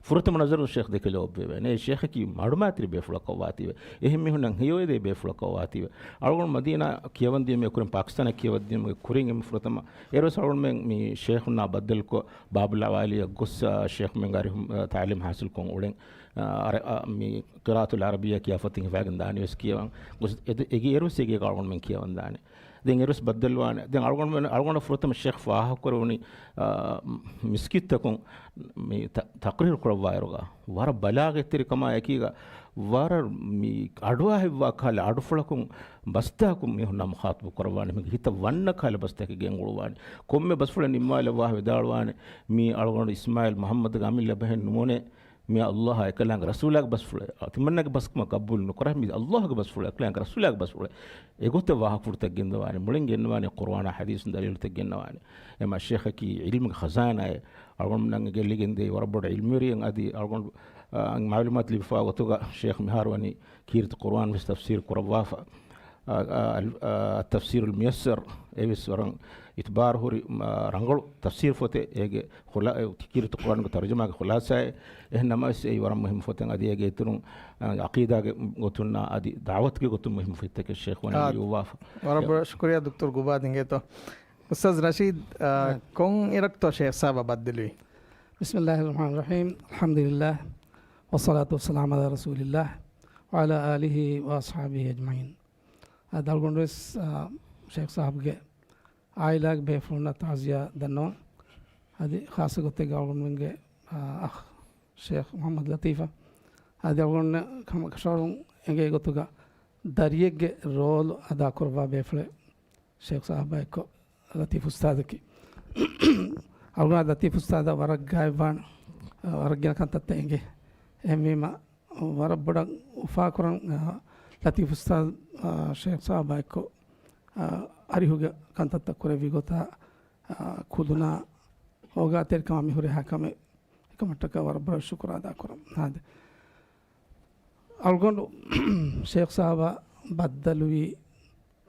ފުރަތަމަ ނަޒަރުން ޝޭޚް ދެކެ ލޯބިވެވޭނެ. އެ ޝޭޚަކީ މަޑުމާތިރި ބޭފުޅަކަށް ވާތީވެ. އެހެން މީހުންނަށް ހެޔޮއެދޭ ބޭފުޅަކަށް ވާތީވެ. އަޅުގަނޑު މަދީނާ ކިޔަވަންދިޔުމޭ ކުރިން ޕާކިސްތާނަށް ކިޔަވަންދިޔުމުގެ ކުރިން އެންމެ ފުރަތަމަ އޭރުވެސް އަޅުގަނޑުމެން މި ޝޭޚުންނާ ބައްދަލުކޮށް، ބާބުލް އަވާލީއަށް ގޮސް، އާ، ޝޭޚުމެން އަރިހު، އާ، ތަޢުލީމް ޙާޞިލްކޮށް އުޅެން. އާ، އަރަ-، އާ، މި ޤިރާއަތުލް ޢަރަބިއްޔާ ކިޔާފަ ތިން ހިފާގެން ދާނީވެސް ކިޔަވަން. ގޮސް އެ-، އެގެ އޭރުވެސް އެގޭގަ އަޅުގަނޑުމެން ކިޔަވަން ދާނެ. ދެން އޭރުވެސް ބައްދަލުވާނެ. ދެން އަޅުގަނޑުމެން، އަޅުގަނޑަށް ފުރަތަމަ ޝޭޚް ފާހަގަކުރެވުނީ، އާ، މި ތަ-، ތަޤްރީރު ކުރައްވާއިރުގަ ވަރަށް ބަލާޣަތްތެރިކަމާ އެކީގަ ވަރަށް މި އަޑުއަހައްވާ ކަހަލަ އަޑުފުޅަކުން ބަސްތަކުން މީހުންނާ މުޚާޠަބު ކުރައްވާނެ. މީގެ ހިތަށް ވަންނަ ކަހަލަ ބަސްތަކެއް ގެންގުޅުވާނެ. ކޮންމެ ބަސްފުޅެއް ނިންމާލައްވާ ވިދާޅުވާނެ، މީ އަޅުގަނޑު އިސްމާޢީލް މުޙައްމަދުގެ އަމިއްލަ ބަހެއް ނޫނޭ. މިއާ ﷲ އާ އެކަލާނގެ ރަސޫލާގެ ބަސްފުޅެއް. ތިމަންނަގެ ބަސްކަމަށް ޤަބޫލު ނުކުރާ، މި ﷲ ގެ ބަސްފުޅެއް، އެކަލާނގެ ރަސޫލާގެ ބަސްފުޅެއް. އެގޮތަށް ވާހަކަފުޅުތައް ގެންދަވާނެ. މުޅިން ގެންނަވާނެ ޤުރުއާނާ ޙަދީޘުން ދަލީލުތައް ގެންނަވާނެ. އެމާ ޝޭޚަކީ ޢިލްމުގެ ޚަޒާނާއެއް. އަޅުގަނޑުމެންނަށް އެނގޭ ލިގެންދޭ ވަރަށް ބޮޑު ޢިލްމުވެރިއެއް. އަދި އަޅުގަނޑު، އާ، މަޢުލޫމާތު ލިބިފާ ގޮތުގަ ޝޭޚް މިހާރު ވަނީ ކީރިތި ޤުރުއާން ވެސް ތަފްސީރު ކުރައްވާފަ. އާ، އާ، އަލް-، އާ، އައްތަފްސީރުލް މުޔައްސަރު އެވެސް ވަރަށް އިތުބާރު ހުރި، އާ، ރަނގަޅު ތަފްސީރު ފޮތެއް. އޭގެ ޚުލާ-، ކީރިތި ޤުރުއާނުގެ ތަރުޖަމާގެ ޚުލާޞާއެއް. އެހެން ނަމަވެސް އެއީ ވަރަށް މުހިއްމު ފޮތެއް. އަދި އޭގެ އިތުރުން، އާ، ޢަޤީދާގެ ގޮތުންނާ އަދި ދަޢުވަތުގެ ގޮތުން މުހިއްމު ފޮތްތަކެއް ޝޭޚް ވަނީ އާ، ލިޔުއްވާފަ. ވަރަށް ބޮޑަށް ޝުކުރިއްޔާ ދޮކްޓަރު ގުބާ ދިނގޭތޯ. އުސްތާޛް ރަޝީދް، އާ، އާ. ކޮން އިރަކުތޯ ޝޭޚް ސާބަށް ބައްދަލުވީ؟ بسم الله الرحمن الرحيم. الحمد لله. والصلاة والسلام على رسول الله وعلى آله وأصحابه أجمعين. އަދި އަޅުގަނޑުވެސް، އާ، ޝޭޚް ސާބުގެ އާއިލާގެ ބޭފުޅުންނަށް ތާޒިޔާ ދަންނަވަން. އަދި ޚާއްޞަ ގޮތެއްގަ އަޅުގަނޑުމެންގެ، އާ، އަޚް ޝޭޚް މުޙައްމަދު ލަތީފަށް. އަދި އަޅުގަނޑު ކަމަށް ކަށަވަރުން އެނގޭ ގޮތުގަ ދަރިއެއްގެ ރޯލު އަދާކުރައްވާ ބޭފުޅެއް ޝޭޚް ސާބާ އެއްކޮށް ލަތީފް އުސްތާޛަކީ. އަޅުގަނޑާ ލަތީފް އުސްތާޛާ ވަރަށް ގާތްވާން، ވަރަށް ގިނަ ކަންތައްތައް އެނގޭ. އެހެންވީމަ، ވަރަށް ބޮޑަށް އުފާކުރަން، ލަތީފް އުސްތާޛް، ޝޭޚް ސާބާ އެއްކޮށް، އަރިހުގެ ކަންތައްތައް ކުރެއްވި ގޮތާ، ކުލުނާ އޯގާތެރިކަމާ މި ހުރިހާ ކަމެއް އެކަމަށްޓަކާ ވަރަށް ބޮޑަށް ޝުކުރު އަދާކުރަން. އާދެ. އަޅުގަނޑު ޝޭޚް ސާބާ ބައްދަލުވީ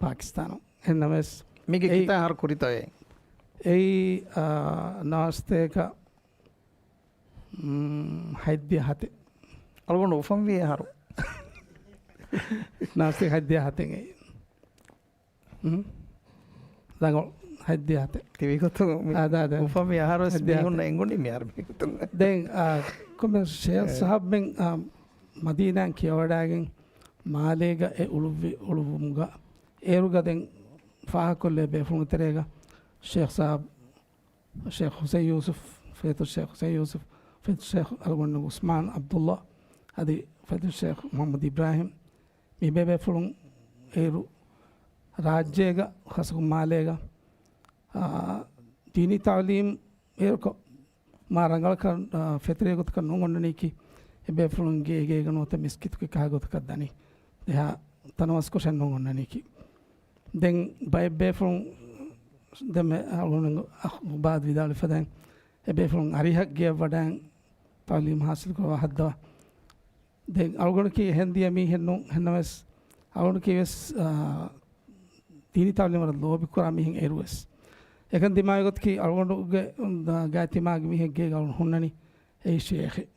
ޕާކިސްތާނު. އެހެންނަމަވެސް މީގެ އެއީ، ކިތައް އަހަރު ކުރިތޯއޭ؟ އެއީ، އާ، ނާސްތޭކަ، މް، ހަތްދިހަ ހަތެއް. އަޅުގަނޑު އުފަންވީ އަހަރު. ނާސްތޭކަ ހަތްދިހަ ހަތެއް އެއީ. މް. ރަނގަޅު ހަތްދިހަ ހަތެއް. ތިވި ގޮތުން މި އާ، ދާ، ދާ. އުފަންވީ އަހަރުވެސް ހަތްދިހަ ހަތެއް. މީހުންނަށް އެނގުނީ މިހާރު މީހުން. ދެން، އާ، ކޮންމެ ޝޭޚް އެ. ސާބްމެން، އާ، މަދީނާއިން ކިޔަވަޑައިގެން މާލޭގަ އެ އުޅުއްވި އުޅުއްވުމުގަ އޭރުގަ ދެން ފާހަގަކޮށްލޭ ބޭފުޅުންގެ ތެރޭގަ ޝޭޚް ސާބް، ޝޭޚް ޙުސައިން ޔޫސުފް، ފަޟީލަތު ޝޭޚް ޙުސައިން ޔޫސުފް، ފަޟީލަތު ޝޭޚް އަޅުގަނޑު ޢުސްމާން ޢަބްދުﷲ، އަދި ފަޟީލަތު ޝޭޚް މުޙައްމަދު އިބްރާހިމް، މި ބޭބޭފުޅުން އޭރު ރާއްޖޭގަ ޚާއްޞަކޮށް މާލޭގަ، އާ، ދީނީ ތަޢުލީމް އޭރުކޮށް، މާ ރަނގަޅަކަށް، އާ، ފެތުރޭ ގޮތަކަށް ނޫން އޮންނަނީކީ، އެބޭފުޅުންގެ އެގޭގަ ނުވަތަ މިސްކިތުގެ ކަހަލަ ގޮތަކަށް ދަނީ. އެހާ ތަނަވަސްކޮށެއް ނޫން އޮންނަނީކީ. ދެން ބައެއް ބޭފުޅުން ދެންމެ އަޅުގަނޑު އަޚު ގުބާދު ވިދާޅުވި ފަދައިން، އެބޭފުޅުން އަރިހަށް ގެޔަށް ވަޑައިން ތަޢުލީމް ޙާޞިލް ކުރައްވާ ހައްދަވާ. ދެން އަޅުގަނޑަކީ އެހެން ދިޔަ މީހެއް ނޫން، އެހެންނަމަވެސް އަޅުގަނޑަކީ ވެސް، އާ، ދީނީ ތަޢުލީމަށް ލޯބިކުރާ މީހެއް އޭރުވެސް. އެކަން ދިމާވި ގޮތަކީ އަޅުގަނޑުގެ ގާތް ތިމާގެ މީހެއްގޭގަ އަޅުގަނޑު ހުންނަނީ އެއީ ޝޭޚެއް.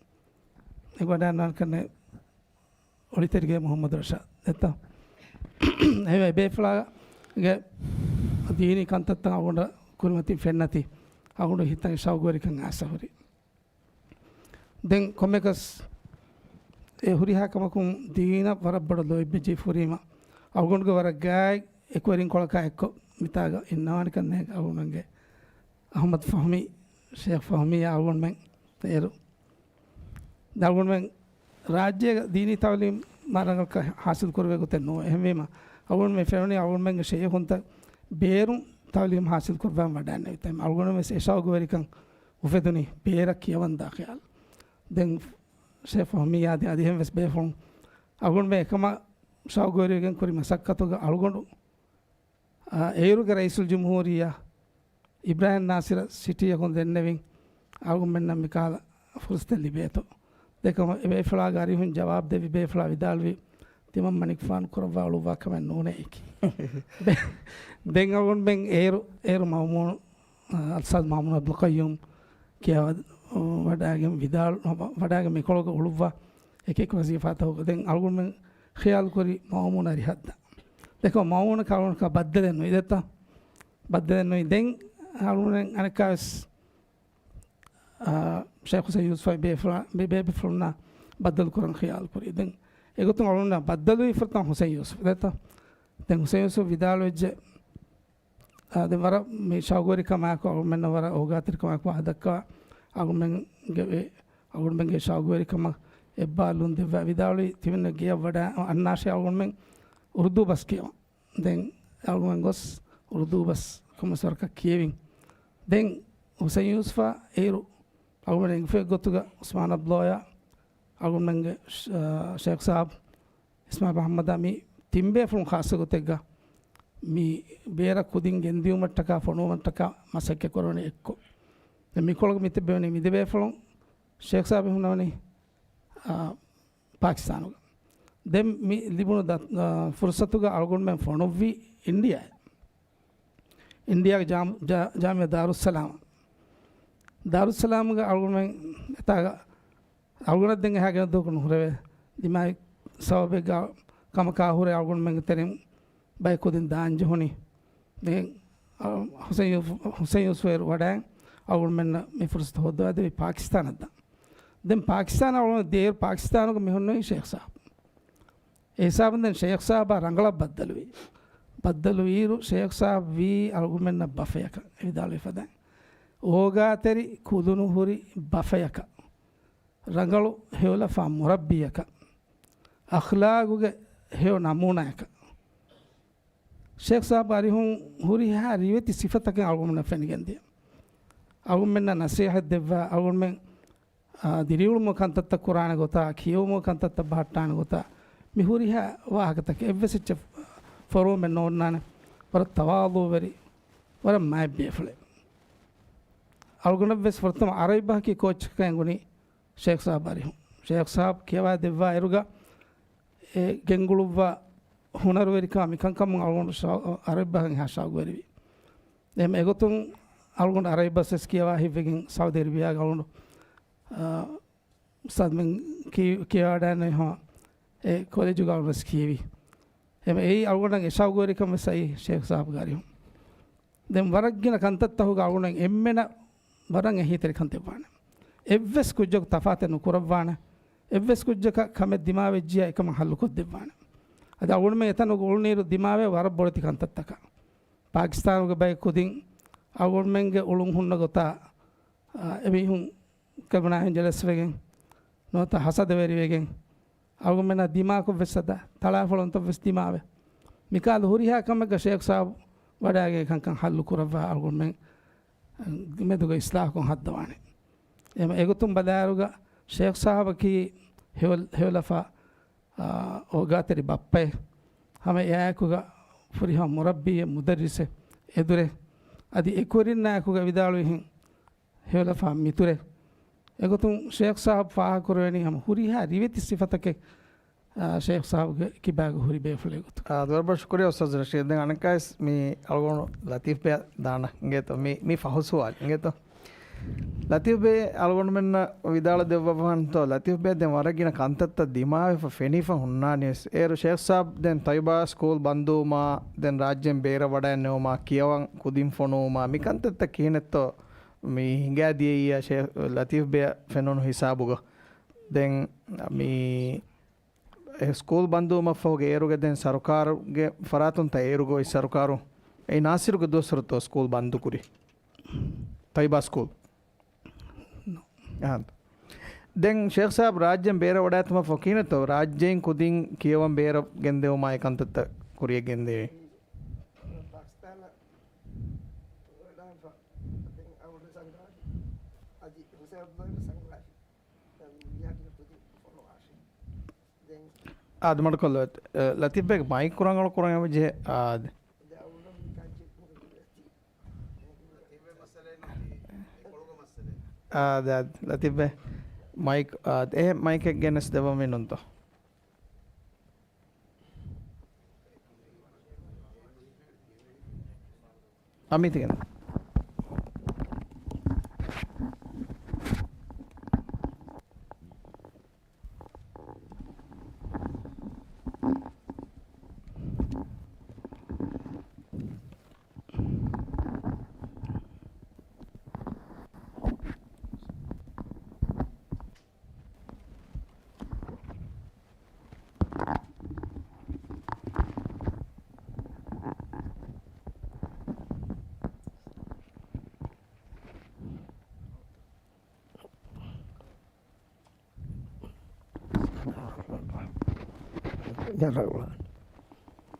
އެ ވަޑައިންނާނެ ކަންނޭ އޮޅިތެރިގެ މުޙައްމަދު ރަޝާދް އެއްތަ؟ އެހެންވެ އެބޭފުޅާގެ ދީނީ ކަންތައްތައް އަޅުގަނޑަށް ކުރިމަތިން ފެންނަތީ އަޅުގަނޑު ހިތަށް ޝައުގުވެރިކަން އައިސް ހުރި. ދެން ކޮންމެއަކަސް އެ ހުރިހާ ކަމަކުން ދީނަށް ވަރަށް ބޮޑަށް ލޯތްބެއްޖެ ފުރީމަ އަޅުގަނޑުގެ ވަރަށް ގާތް އެކުވެރިންކޮޅަކާ އެއްކޮށް މިތާގަ އިންނަވާނެކަން ނޭނގެ އަޅުގަނޑުގެ އަޙްމަދު ފަހުމީ، ޝޭޚް ފަހުމީއާ އަޅުގަނޑުމެން އޭރު އަޅުގަނޑުމެން ރާއްޖޭގަ ދީނީ ތަޢުލީމް މާ ރަނގަޅަކަށް ޙާޞިލް ކުރެވޭ ގޮތެއް ނޫން. އެހެންވީމަ، އަޅުގަނޑުމެން ފެނުނީ އަޅުގަނޑުމެންގެ ޝެއިޚުންތައް ބޭރުން ތަޢުލީމް ޙާޞިލް ކުރައްވާން ވަޑައިގެންނެވި ތަން. އަޅުގަނޑުމެން ވެސް އެ ޝައުގުވެރިކަން އުފެދުނީ ބޭރަށް ކިޔަވަންދާ ޚިޔާލު. ދެން ޝޭޚް ފަހުމީއާ ދެން އަދި އެހެން ވެސް ބޭފުޅުން އަޅުގަނޑުމެން އެކަމަށް ޝައުގުވެރިވެގެން ކުރި މަސައްކަތުގަ އަޅުގަނޑު އާ، އޭރުގެ ރައީސުލްޖުމްހޫރިއްޔާ އިބްރާހިމް ނާޞިރަށް ސިޓީއަކުން ދެންނެވިން އަޅުގަނޑުމެންނަށް މިކަހަލަ ފުރުސަތެއް ލިބޭތޯ. ދެކަމަށް އެ ބޭފުޅާގެ އަރިހުން ޖަވާބު ދެއްވި ބޭފުޅާ ވިދާޅުވި، ތިމަން މަނިކުފާނު ކުރައްވާ އުޅުއްވާ ކަމެއް ނޫނޭ އެކީ. ދެ-، ދެން އަޅުގަނޑުމެން އޭރު، އޭރު މައުމޫނު، އާ، އަލްއުސްތާޛު މައުމޫނު އަބްދުލް ޤައްޔޫމް ކިޔަވަ-، ވަޑައިގެން ވިދާޅު-، ވަޑައިގެން މިކޮޅުގަ އުޅުއްވާ އެކި އެކި ވަޒީފާތަކުގަ ދެން އަޅުގަނޑުމެން ޚިޔާލު ކުރި މައުމޫނު އަރިހަށްދާ. ދެކޮ މައުމޫނަކަށް އަޅުގަނޑަކަށް ބައްދަލެއް ނުވި ދެތަ؟ ބައްދަލެއް ނުވި. ދެން އަޅުގަނޑުމެން އަނެއްކާވެސް، އާ، ޝޭޚް ހުސެން ޔޫސުފާއި ބޭފުޅާ-، ބޭ-، ބޭބެފުޅުންނާ ބައްދަލު ކުރަން ޚިޔާލު ކުރި. ދެން އެގޮތުން އަޅުގަނޑުންނާ ބައްދަލުވީ ފުރަތަމަ ހުސެން ޔޫސުފް ދެތަ؟ ދެން ހުސެން ޔޫސުފް ވިދާޅުވެއްޖެ، އާ، ދެން ވަރަށް މި ޝައުގުވެރިކަމާއެކު އަޅުގަނޑުމެންނަށް ވަރަށް އޯގާތެރިކަމާއެކު ވާހަކަ ދައްކަވާ އަޅުގަނޑުމެންގެ، އަޅުގަނޑުމެންގެ ޝައުގުވެރިކަމަށް އެއްބާރުލުން ދެއްވާ ވިދާޅުވި ތިމަން ގެޔަށް ވަޑައި އަންނާށޭ އަޅުގަނޑުމެން އުރުދޫ ބަސް ކިޔަވަން. ދެން އަޅުގަނޑުމެން ގޮސް އުރުދޫ ބަސް ކޮންމެސް ވަރަކަށް ކިޔެވިން. ދެން ހުސެން ޔޫސުފާ އޭރު އަޅުގަނޑު އެނގިފައި ގޮތުގަ އުސްމާން އަބްދުﷲ އާ އަޅުގަނޑުމެންގެ ޝ-، އާ، ޝޭޚް ސާބް އިސްމާޢީލް މުޙައްމަދާ މި ތިން ބޭފުޅުން ޚާއްޞަ ގޮތެއްގަ މި ބޭރަށް ކުދިން ގެންދިއުމަށްޓަކާ ފޮނުވުމަށްޓަކާ މަސައްކަތް ކުރަނީ އެއްކޮށް. ދެން މިކޮޅުގަ މި ތިއްބެވެނީ މި ދެ ބޭފުޅުން ޝޭޚް ސާބް ހުންނަވަނީ، އާ، ޕާކިސްތާނުގަ. ދެން މި ލިބުނު ދަ-، އާ، ފުރުޞަތުގަ އަޅުގަނޑުމެން ފޮނުއްވީ އިންޑިއާއަށް. އިންޑިއާގެ ޖާމް-، ޖާ-، ޖާމިޢާ ދާރުއްސަލާމް. ދާރުއްސަލާމްގަ އަޅުގަނޑުމެން އެތާގަ އަޅުގަނޑަށް ދެން އެހާ ގިނަ ދުވަހަކު ނުހުރެވޭ. ދިމާވި ސަބަބެއްގަ ކަމަކާ ހުރެ އަޅުގަނޑުމެންގެ ތެރެއިން ބައެއް ކުދިން ދާން ޖެހުނީ. ދެން، އަ، ހުސެން ޔޫ-، ހުސެން ޔޫސުފް އޭރު ވަޑައި އަޅުގަނޑުމެންނަށް މި ފުރުސަތު ހޯއްދަވާދެވި ޕާކިސްތާނަށް ދާން. ދެން ޕާކިސްތާނަށް އަޅުގަނޑު ދޭއިރު ޕާކިސްތާނުގަ މި ހުންނެވީ ޝޭޚް ސާބް. އެ ހިސާބުން ދެން ޝޭޚް ސާބާ ރަނގަޅަށް ބައްދަލުވި. ބައްދަލުވިއިރު ޝޭޚް ސާބް ވީ އަޅުގަނޑުމެންނަށް ބަފަޔަކަށް އެ ވިދާޅުވި ފަދައިން. އޯގާތެރި ކުލުނުހުރި ބަފަޔަކަށް. ރަނގަޅު ހެޔޮލަފާ މުރައްބީއަކަށް، އަޚްލާގުގެ ހެޔޮ ނަމޫނާއަކަށް، ޝޭޚް ސާބް އަރިހުން ހުރިހާ ރިވެތި ސިފަތަކެއް އަޅުގަނޑުމެންނަށް ފެނިގެންދިޔަ. އަޅުގަނޑުމެންނަށް ނަސޭހަތް ދެއްވާ، އަޅުގަނޑުމެން، އާ، ދިރިއުޅުމުގެ ކަންތައްތައް ކުރާނެ ގޮތާ، ކިޔެވުމުގެ ކަންތައްތައް ބަހައްޓާނެ ގޮތާ، މި ހުރިހާ ވާހަކަތަކެއް އެއްވެސް އެއްޗެއް ފޮރުވަމެއް ނޯންނާނެ. ވަރަށް ތަވާޟޫވެރި، ވަރަށް މާތް ބޭފުޅެއް. އަޅުގަނޑަށްވެސް ފުރަތަމަ ޢަރަބި ބަހަކީ ކޯއްޗަކަށް އެނގުނީ ޝޭޚް ސާބް އަރިހުން. ޝޭޚް ސާބް ކިޔަވާ ދެއްވާ އިރުގަ އެ ގެންގުޅުއްވާ ހުނަރުވެރިކާ މިކަންކަމުން އަޅުގަނޑު ޝައު-، ޢަރަބި ބަހަށް އެހާ ޝައުގުވެރިވި. އެހެން އެގޮތުން އަޅުގަނޑު ޢަރަބި ބަސްވެސް ކިޔަވާ ހިތްވެގެން ސައުދި ޢަރަބިޔާގެ އަޅުގަނޑު، އާ، އުސްތާޛުމެން ކި-، ކިޔަވާ ވަޑައިގެންނެވި ހަމަ އެ ކޮލެޖުގަ އަޅުގަނޑު ވެސް ކިޔެވި. އެހެން އެއީ އަޅުގަނޑަށް އެ ޝައުގުވެރިކަން ވެސް އައީ ޝޭޚް ސާބްގެ އަރިހުން. ދެން ވަރަށް ގިނަ ކަންތައްތަކުގަ އަޅުގަނޑު އެންމެނަށް ވަރަށް އެހީތެރިކަން ދެއްވާނެ. އެއްވެސް ކުއްޖަކު ތަފާތެއް ނުކުރައްވާނެ. އެއްވެސް ކުއްޖަކަށް ކަމެއް ދިމާވެއްޖިޔާ އެކަމަށް ހައްލުކޮށްދެއްވާނެ. އަދި އަޅުގަނޑުމެން އެތަނުގަ އުޅުނިއިރު ދިމާވޭ ވަރަށް ބޮޑެތި ކަންތައްތަކަށް. ޕާކިސްތާނުގެ ބައެއް ކުދިން އަޅުގަނޑުމެންގެ އުޅުން ހުންނަ ގޮތާ، އާ، އެމީހުން ކެބުނާހެން ޖެލަސްވެގެން ނުވަތަ ހަސަދަވެރިވެގެން އަޅުގަނޑުމެންނާ ދިމާކޮށް ވެސް އަދާ ތަޅާފޮޅުންތައް ވެސް ދިމާވެ. މިކަހަލަ ހުރިހާ ކަމެއްގަ ޝޭޚް ސާބް ވަޑައިގެން ކަންކަން ހައްލު ކުރައްވާ އަޅުގަނޑުމެން މެދުގަ އިސްލާހުކޮށް ހައްދަވާނެ. އެމަ އެގޮތުން ބަލާއިރުގަ ޝޭޚް ސާބަކީ ހެޔޮ-، ހެޔޮލަފާ، އާ، އޯގާތެރި ބައްޕައެއް. ހަމަ އެއާއެކުގަ ފުރިހަމަ މުރައްބީއެއް، މުދައްރިސެއް، އެދުރެއް. އަދި އެކުވެރިންނާއެކުގަ ވިދާޅުވިހެން ހެޔޮލަފާ މިތުރެއް. އެގޮތުން ޝޭޚް ސާބް ފާހަގަކުރެވެނީ ހަމަ ހުރިހާ ރިވެތި ސިފަތަކެއް، އާ، ޝޭޚް ސާބްގެ ކިބާގަ ހުރި ބޭފުޅެއް ގޮތުގަ. އާ، ދުވަރުބަށް ޝުކުރިއްޔާ އުސްތާޛް ރަޝީދް. ދެން އަނެއްކާވެސް މި އަޅުގަނޑު ލަތީފް ބޭ ދާނަ އިނގޭތޯ؟ މި، މި ފަހު ސުވާލު އިނގޭތޯ؟ ލަތީފް ބޭ އަޅުގަނޑުމެންނަށް ވިދާޅު ދެއްވަވަންތޯ؟ ލަތީފް ބޭ ދެން ވަރަށް ގިނަ ކަންތައްތައް ދިމާވެފަ ފެނިފަ ހުންނާނީވެސް. އޭރު ޝޭޚް ސާބް ދެން ތައިބާ ސްކޫލް ބަންދުވުމާ، ދެން ރާއްޖޭން ބޭރަށް ވަޑައެއްނެވުމާ، ކިޔަވަން ކުދިން ފޮނުވުމާ، މި ކަންތައްތައް ކިހިނެއްތޯ މި ހިނގާދިޔައީ ޝޭޚް ލަތީފް ބޭއަށް ފެނުނު ހިސާބުގަ؟ ދެން މި އެ ސްކޫލް ބަންދުވުމަށްފަހުގެ އޭރުގެ ދެން ސަރުކާރުގެ ފަރާތުން ތައް އޭރުގެ އޮތް ސަރުކާރު އެ ނާސިރުގެ ދުވަސްވަރުތޯ ސްކޫލް ބަންދުކުރި؟ ތައިބާ ސްކޫލް. އަހަން. ދެން ޝޭޚް ސާބް ރާއްޖޭން ބޭރަށް ވަޑައިގަތުމަށްފަހު ކިހިނެއްތޯ؟ ރާއްޖެއިން ކުދިން ކިޔަވަން ބޭރަށް ގެންދެވުމާއި ކަންތައްތައް ކުރިޔަށް ގެންދެވީ. ޕާކިސްތާނަށް ވަޑައިގެންފަ ދެން އަވަޑު ސަންގާށި އަދި ހުސެން އަބްދުﷲ ސަންގާށި ދެން މިހާގިނަ ކުދިން ފޮނުވާށި. ދެން އާދެ، މަޑުކޮށްލަ، އަ، ލަތީފްބެ މައިކް ކުރަނގަޅު ކުރަން އެބަޖެހޭ. އާދެ. ދެން އަވަޑު މި ކާއްޗެއް އާދެ، އާދެ، ލަތީފްބެ މައިކް، އާދެ، އެ މައިކެއް ގެނެސް ދެއްވަމީ ނޫންތޯ؟ އަމީތި ގެން.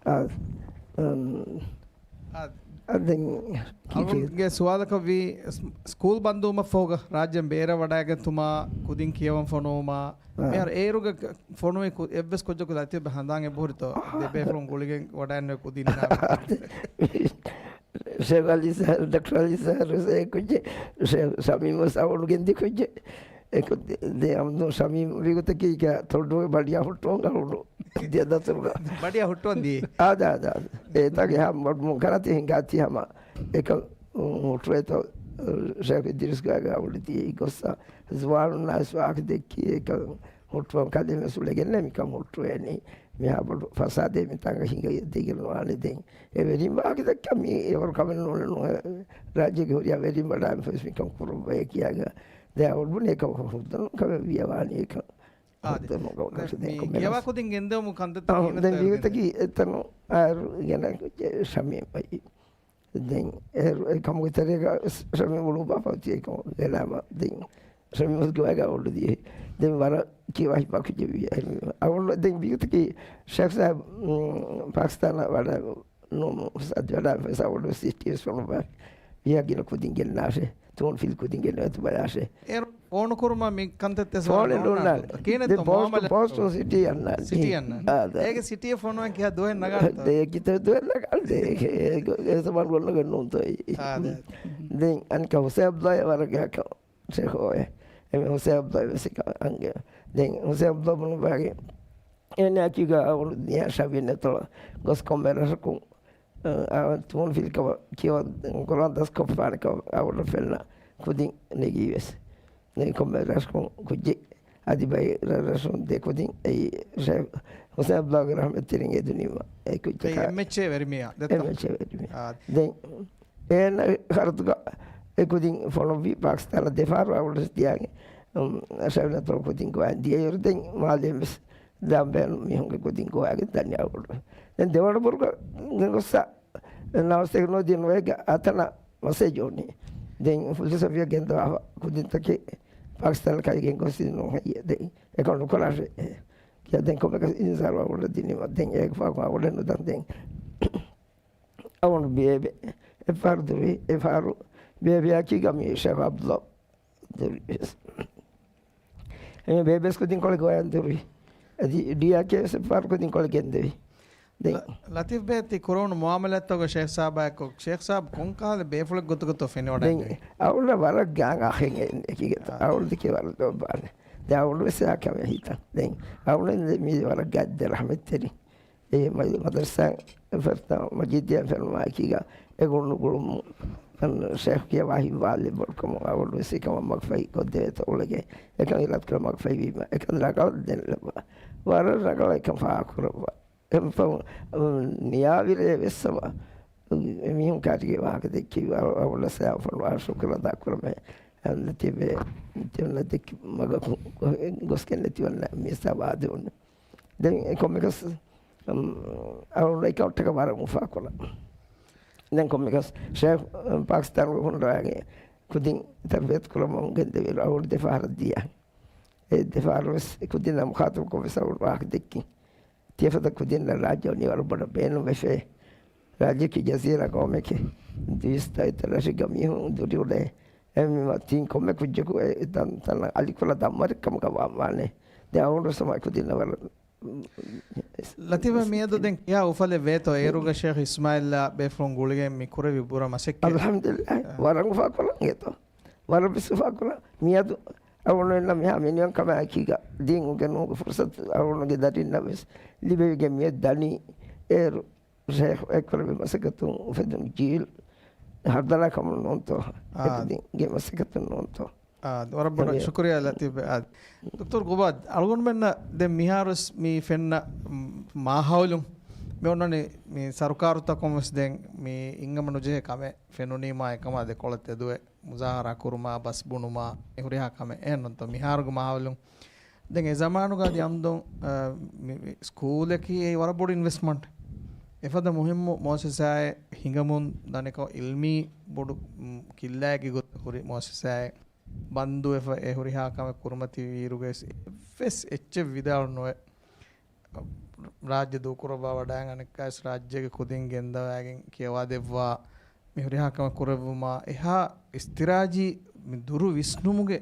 އާ، އަން، އާ، އަ، ދެން އަޅުގަނޑުގެ ސުވާލަކަށް ވީ، ސް-، ސްކޫލް ބަންދުވުމަށްފަހުގަ ރާއްޖޭން ބޭރަށް ވަޑައިގަތުމާ ކުދިން ކިޔަވަން ފޮނުވުމާ، އާ. މިހާރު އޭރުގަ ފޮނުވި ކު-، އެއްވެސް ކުއްޖަކު ލަތީފްބެ ހަނދާން އެބަހުރިތޯ؟ އާ. ދެބޭފުޅުން ގުޅިގެން ވަޑައިގެންނެވި ކުދިންނާ. ޝޭޚް އަލީ ސާރު، ޑޮކްޓަރ އަލީ ސާރު، އެ ކުއްޖެއް، ޝޭޚް ޝަމީމް ވެސް އަވަޅު ގެންދި ކުއްޖެއް. އެކު ދެ، ދެ އަމްދު ޝަމީމް ވީގޮތަކީ ތޮއްޑުވެ ބަޑިޔާ ހުއްޓުވަން އަޅުނު ދިޔަ ދަތުރުގަ. ބަޑިޔާ ހުއްޓުވަން ދިޔަ. އާދެ، އާދެ، އާދެ. އެތާގެ ހާ ބޮޑު މުންކަރާތެއް ހިނގާތީ ހަމަ އެކަން ހުއްޓުވޭތޯ، ޝޭޚް އިދްރީސް ގާގަ އަވަޅު ދިޔައީ ގޮއްސަ ޒުވާނުންނާ ވެސް ވާހަކަ ދެއްކީ އެކަން ހުއްޓުވަން ކަލޭމެން ސުޅެގެންނޭ މިކަން ހުއްޓުވޭނީ. މިހާ ބޮޑު ފަސާދެއް މިތާނގަ ހިނގައި ދެގެން ވާނެ ދެން. އެ ވެރިން ވާހަކަ ދައްކަ މީ އެވަރު ކަމެއް ނޫނެއް ނޫން. ރާއްޖޭގެ ހުރިހާ ވެރިން ވަޑާން ފެސް މިކަން ކުރައްވައޭ ކިޔާގަ. ދެ އަވަޑު ބުނި އެކަން ހުއްދަނު ކަމެއް ވިޔަވާނީ އެކަން. އާދެ. ހުއްދަނު ގޮ-، ކަށު ދެން ކޮންމެ ކިޔަވާ ކުދިން ގެންދެވުމު ކަންތައް އަހަ، ކިހިނެއް ދެން ވީގޮތަކީ އެތަނު އާރު ގެނަ ޝަމީމް އައި. ދެން އޭރު އެ ކަމުގެ ތެރޭގަ ޝަމީމް އުޅުއްވާފަ އޮތީ އެކަމު ގެނައިމަ ދެން ޝަމީމް ގޮވާގަ އުޅުދިޔަ. ދެން ވަރަށް ކިޔަވާ ހިތްވާ ކުއްޖެއް ވި. އަވަޅު ދެން ވީގޮތަކީ ޝޭޚް ސާބް، މް، ޕާކިސްތާނަށް ވަޑައި ނޫން ސައްދި ވަޑައި ފެސް އަވަޅު ސިޓީ ވެސް ފޮނުވާ. ވިޔާ ގިނަ ކުދިން ގެންނާށޭ. ތޫން ފިލް ކުދިން ގެންނަވަތު ބަލާށޭ. އޭރު ފޯނު ކުރުމަށް މި ކަންތައް ތެސް ފޯނެއް ނޫންނާނެ. ނޫންނާނެ. ކިހިނެއްތޯ ދެ ޕޯސްޓް، މުއާމަލާތް؟ ޕޯސްޓް ސިޓީ އަންނާނެ. ސިޓީ އަންނާނެ. އާ، ދެ. އޭގެ ސިޓީ ފޮނުވަން ކިހާ ދުވަހެއް ނަގާނެތޯ؟ ދެ ކިތައް ދުވަހެއް ނަގާނެ. ދެ އޭ ގޮ-، އެ ސަމާން ގޮންނަގެން ނޫންތޯ އެއީ. އާ، ދެ. ދެން އަނެކާ ހުސެން އަބްދުﷲ ވަރަށް ގާކަ ޝޭޚް އޮވޭ. އެމެ ހުސެން އަބްދުﷲ ވެސް އަނގެ. ދެން ހުސެން އަބްދުﷲ ބުނު ބާގެ އޭނާ އެކީގަ އަވަޅު ދިޔަ ޝަވިޔަން އެތޮޅަށް ގޮސް ކޮންމެ ރަށަކުން އަ، ތޫން ފިލްކަމަށް ކިޔަވަން ކުރާން ދަސްކޮށްފާނެކަމަށް އަވަޅު ފެންނަ ކުދިން ނެގީ ވެސް. ނެގި ކޮންމެ ރަށަކުން ކުއްޖެއް އަދި ބައި ރަށްރަށުން ދެ ކުދިން އެއީ ޝޭޚް ހުސެން އަބްދުﷲގެ ރަޙްމަތްތެރިން އެދުނީމަ އެ ކުއްޖަކާ. އެ އެމްއެޗްއޭ ވެރިމިޔާ ދެއްތަ؟ އެމްއެޗްއޭ ވެރިމިޔާ. އާ. ދެން އޭނަ ޚަރަދުގަ އެ ކުދިން ފޮނުއްވި ޕާކިސްތާނަށް ދެފަހަރު އަވަޅު ދިޔައިގެން، އު، ޝަވިޔަން އެތޮޅު ކުދިން ގޮވާ ދިޔައިރު ދެން މާލެ ވެސް ދާން ބޭނުން މީހުންގެ ކުދިން ގޮވާގެން ދަނީ އަވަޅު. ދެން ދެވަނަ ބުރުގަ ގޮއްސަ ނަވަސްތޭކަ ނުވަދިހަ ނުވައެއްގަ އަތަނަށް މަސޭޖް އޮންނީ. ދެން ފުލްސަފީއަށް ގެންދަވާފަ ކުދިންތަކެއް ޕާކިސްތާނަށް ކައިގެން ގޮސް ނުހައްޔަ ދެން އެކަން ނުކުރާށޭ. ކިޔާ ދެން ކޮންމެކަސް އިންޒާރު އަވަޅަށް ދިނީމަ ދެން އޭގެ ފާކު އަވަޅެއް ނުދަން ދެން އަވަން ބޭބެ އެފާރު ދުރި އެފާރު ބޭބެއާ ކީ ގަމީ ޝޭޚް އަބްދުﷲ ދުރި. އެ ބޭބެސް ކުދިން ކޮޅެ ގޮޔަން ދުރި. އަދި ޑިއާކޭ ވެސް އެފާރު ކުދިން ކޮޅެ ގެންދެވި. ދެން ލަ-، ލަތީފް ބޭ ތި ކުރެވުނު މުއާމަލާތްތަކުގަ ޝޭޚް ސާބާއެކު، ޝޭޚް ސާބް ކޮންކަހަލަ ބޭފުޅެއް ގޮތުގަތޯ ފެނިވަޑައިގެން؟ ދެން އަވަޅަށް ވަރަށް ގާތް އަޚެއް އެކީގަ. އާ. އަވަޅު ދެކެ ވަރަށް ލޯބާނެ. ދެން އަވަޅު ވެސް އާ ކަމެއް ހިތަށް. ދެން އަވަޅު މީ ވަރަށް ގާތް ދެ ރަޙްމަތްތެރި. އެ މަ-، މަދަރުސާ ފެރްތާ މަޖީދިއާ ފެނުމާ އެކީގަ އެ ގުޅުނު ގުޅުމުން ޝޭޚް ކިޔަވާ ހިތްވާލެއް ބޮޑުކަމުން އަވަޅު ވެސް އެކަމަށް މަގުފަހި ކޮށްދެވޭތޯ އުޅެގެން އެކަން އިރާދަކުރާ މަގުފަހިވީމަ އެކަން ރަނގަޅަށް ދެން ލައްވާ. ވަރަށް ރަނގަޅަށް އެކަން ފާހަގަކުރައްވާ. އެމަ ފަހުން ނިޔާވިރޭ ވެސް ސަމާ މީހުން ކާރިގެ ވާހަކަ ދެއްކި އަވަޅަށް ސަޔާ ފޮނުވާ ޝުކުރު އަދާކުރަމޭ. ނަތީބެ ތިއޮންނަ ދެއްކި މަގަކު ގޮސްގެން ނެތިވަންނަ މިސާ ވާދެވުނު. ދެން ކޮންމެކަސް އަވަޅު އެކައުންޓަކަށް ވަރަށް އުފާކުރަން. ދެން ކޮންމެކަސް ޝޭޚް ޕާކިސްތާނުގެ ހުންނަވައިގެން ކުދިން ތަރުބިޔަތު ކުރަމުން ގެންދެވި އަޅުގަނޑު ދެފަހަރަށް ދިޔަ. އެ ދެފަހަރު ވެސް ކުދިންނާ މުޚާތަބުކޮށް ވެސް އަޅުގަނޑު ވާހަކަ ދެއްކިން. ތިޔަފަދަ ކުދިންނަށް ރާއްޖެ ވަނީ ވަރަށް ބޮޑަށް ބޭނުންވެފަ. ރާއްޖެއަކީ ޖަޒީރާ ގައުމެކޭ. ދުއިސައްތަ ރަށެއްގަ މީހުން ދުރިއުޅޭ. އެހެންވީމަ ތިން ކޮންމެ ކުއްޖަކު އެ ތަންތަނަށް އަލިކުލަ ދަންވަރެއް ކަމަކަށް ވާނެ. ދެން އަޅުގަނޑު ވެސް ހަމަ ކުދިންނަށް ވަރަށް ލަތީފް، މިއަދު ދެން ކިހާ އުފަލެއް ވޭތޯ؟ އޭރުގަ ޝޭޚް އިސްމާއިލްއާ ބޭފުޅުން ގުޅިގެން މި ކުރެއްވި ބުރަ މަސައްކަތް. އަލްޙަމްދުލިއްލާހް. އާ. ވަރަށް އުފާކުރަން އޭތޯ. ވަރަށް ވެސް އުފާކުރަން. މިއަދު އަޅުގަނޑުމެންނަށް މިހާ މިނިވަންކަމާއެކީގަ ދީން އުނގެނުމުގެ ފުރުސަތު އަޅުގަނޑުގެ ދަރިންނަށް ވެސް ލިބެވިގެން މިއަދު ދަނީ. އޭރު ޝޭޚް އެކުރެއްވި މަސައްކަތުން އުފެދުނު ޖީލް ހަރުދަނާ ކަމުން ނޫންތޯ؟ އާ. އެކުދިންގެ މަސައްކަތުން ނޫންތޯ؟ އާ، ވަރަށް ބޮޑަށް ޝުކުރިއްޔާ ލަތީފް. އާ، ދޮކްޓަރު ގުބާދް، އަޅުގަނޑުމެންނަށް ދެން މިހާރުވެސް މި ފެންނަ މާ-، މާހައުލުން މި އޮންނަނީ މި ސަރުކާރުތަކުން ވެސް ދެން މި އިންގަމަށް ނުޖެހޭ ކަމެއް ފެނުނީމާ އެކަމާ ދެކޮޅަށް ތެދުވެ މުޒާހަރާ ކުރުމާ، ބަސް ބުނުމާ، އެ ހުރިހާ ކަމެއް އެހެންނޫންތޯ؟ މިހާރުގެ މާހައުލުން ދެން އެ ޒަމާނުގަ އަދި އަމްދުން، އަ، މި، މި ސްކޫލަކީ އެއީ ވަރަށް ބޮޑު އިންވެސްޓްމަންޓް. އެފަދަ މުހިއްމު މުއައްސަސާއެއް ހިނގަމުން ދަނެކޮށް އިލްމީ ބޮޑު، މް، ކިއްލާއެއްގެ ގޮތަށް ހުރި މުއައްސަސާއެއް ބަންދުވެފަ އެ ހުރިހާ ކަމެއް ކުރިމަތިވިއިރުގައި އެއްވެސް އެއްޗެއް ވިދާޅު ނުވެ، ރާއްޖެ ދޫކުރައްވާ ވަޑައިގެން އަނެއްކާވެސް ރާއްޖޭގެ ކުދިން ގެންދަވައިގެން ކިޔަވާދެއްވާ މި ހުރިހާ ކަމެއް ކުރެއްވުމާ އެހާ އިސްތިރާޖީ މި ދުރު ވިސްނުމުގެ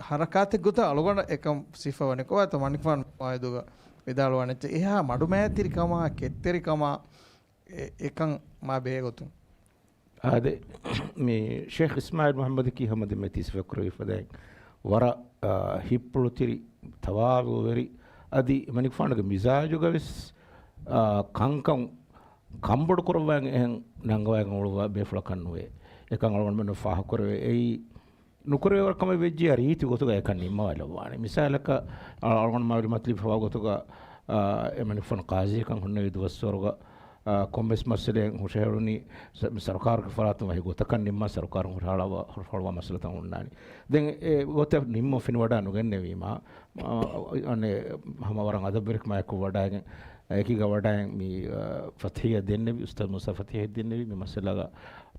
ހަރަކާތެއް ގޮތަށް އަޅުގަނޑަށް އެކަން ސިފަވަނީ. ކޮބާތޯ މަނިކުފާނު މާއެދުގަ ވިދާޅުވާނެ އެއްޗެއް އެހާ މަޑުމައިތިރިކަމާ، ކެތްތެރިކަމާ އެ-، އެކަން މާ ބެހޭ ގޮތުން. އާދެ، މި ޝޭޚް އިސްމާއިލް މުޙައްމަދަކީ ހަމަ ދެން މި ތި ސިފަކުރެއްވި ފަދައިން ވަރަށް، އާ، ހިތްޕުޅުތިރި، ތަވާޟުޢުވެރި، އަދި މަނިކުފާނުގެ މިޒާޖުގަ ވެސް، އާ، ކަންކަން ކަންބޮޑު ކުރައްވައިގެން އެހެން ނަންގަވައިގެން އުޅުއްވާ ބޭފުޅަކަށް ނުވޭ. އެކަން އަޅުގަނޑުމެންނަށް ފާހަގަކުރެވޭ. އެއީ ނުކުރެވޭވަރު ކަމެއް ވެއްޖިއްޔާ ރީތި ގޮތުގަ އެކަން ނިންމަވާލައްވާނެ. މިސާލަކަށް، އަ-، އަޅުގަނޑު މާ ވިލުމަތިލި ފަވާ ގޮތުގަ، އަ، އެ މަނިކުފާނު ޤާޟީއަކަށް ހުންނެވި ދުވަސްވަރުގަ، އަ، ކޮންމެސް މައްސަލައެއް ހުށަހެޅުނީ ސަ-، މި ސަރުކާރުގެ ފަރާތުން ވަކި ގޮތަކަށް ނިންމާ ސަރުކާރުން ހުށަހަޅަވާ-، ހުށަހަޅުވާ މައްސަލަތައް ހުންނާނީ. ދެން އެ ގޮތަށް ނިންމުން ފެނިވަޑާ ނުގެންނެވީމާ، އަ، އަނެއް ހަމަ ވަރަށް އަދަބުވެރިކަމާއެކު ވަޑައިގެން، އެކީގަ ވަޑައިގެން މި، އަ، ފަތްޙިއްޔާ ދެންނެވި، އުސްތާޛު މޫސާ ފަތިޙަށް ދެންނެވި މި މައްސަލާގަ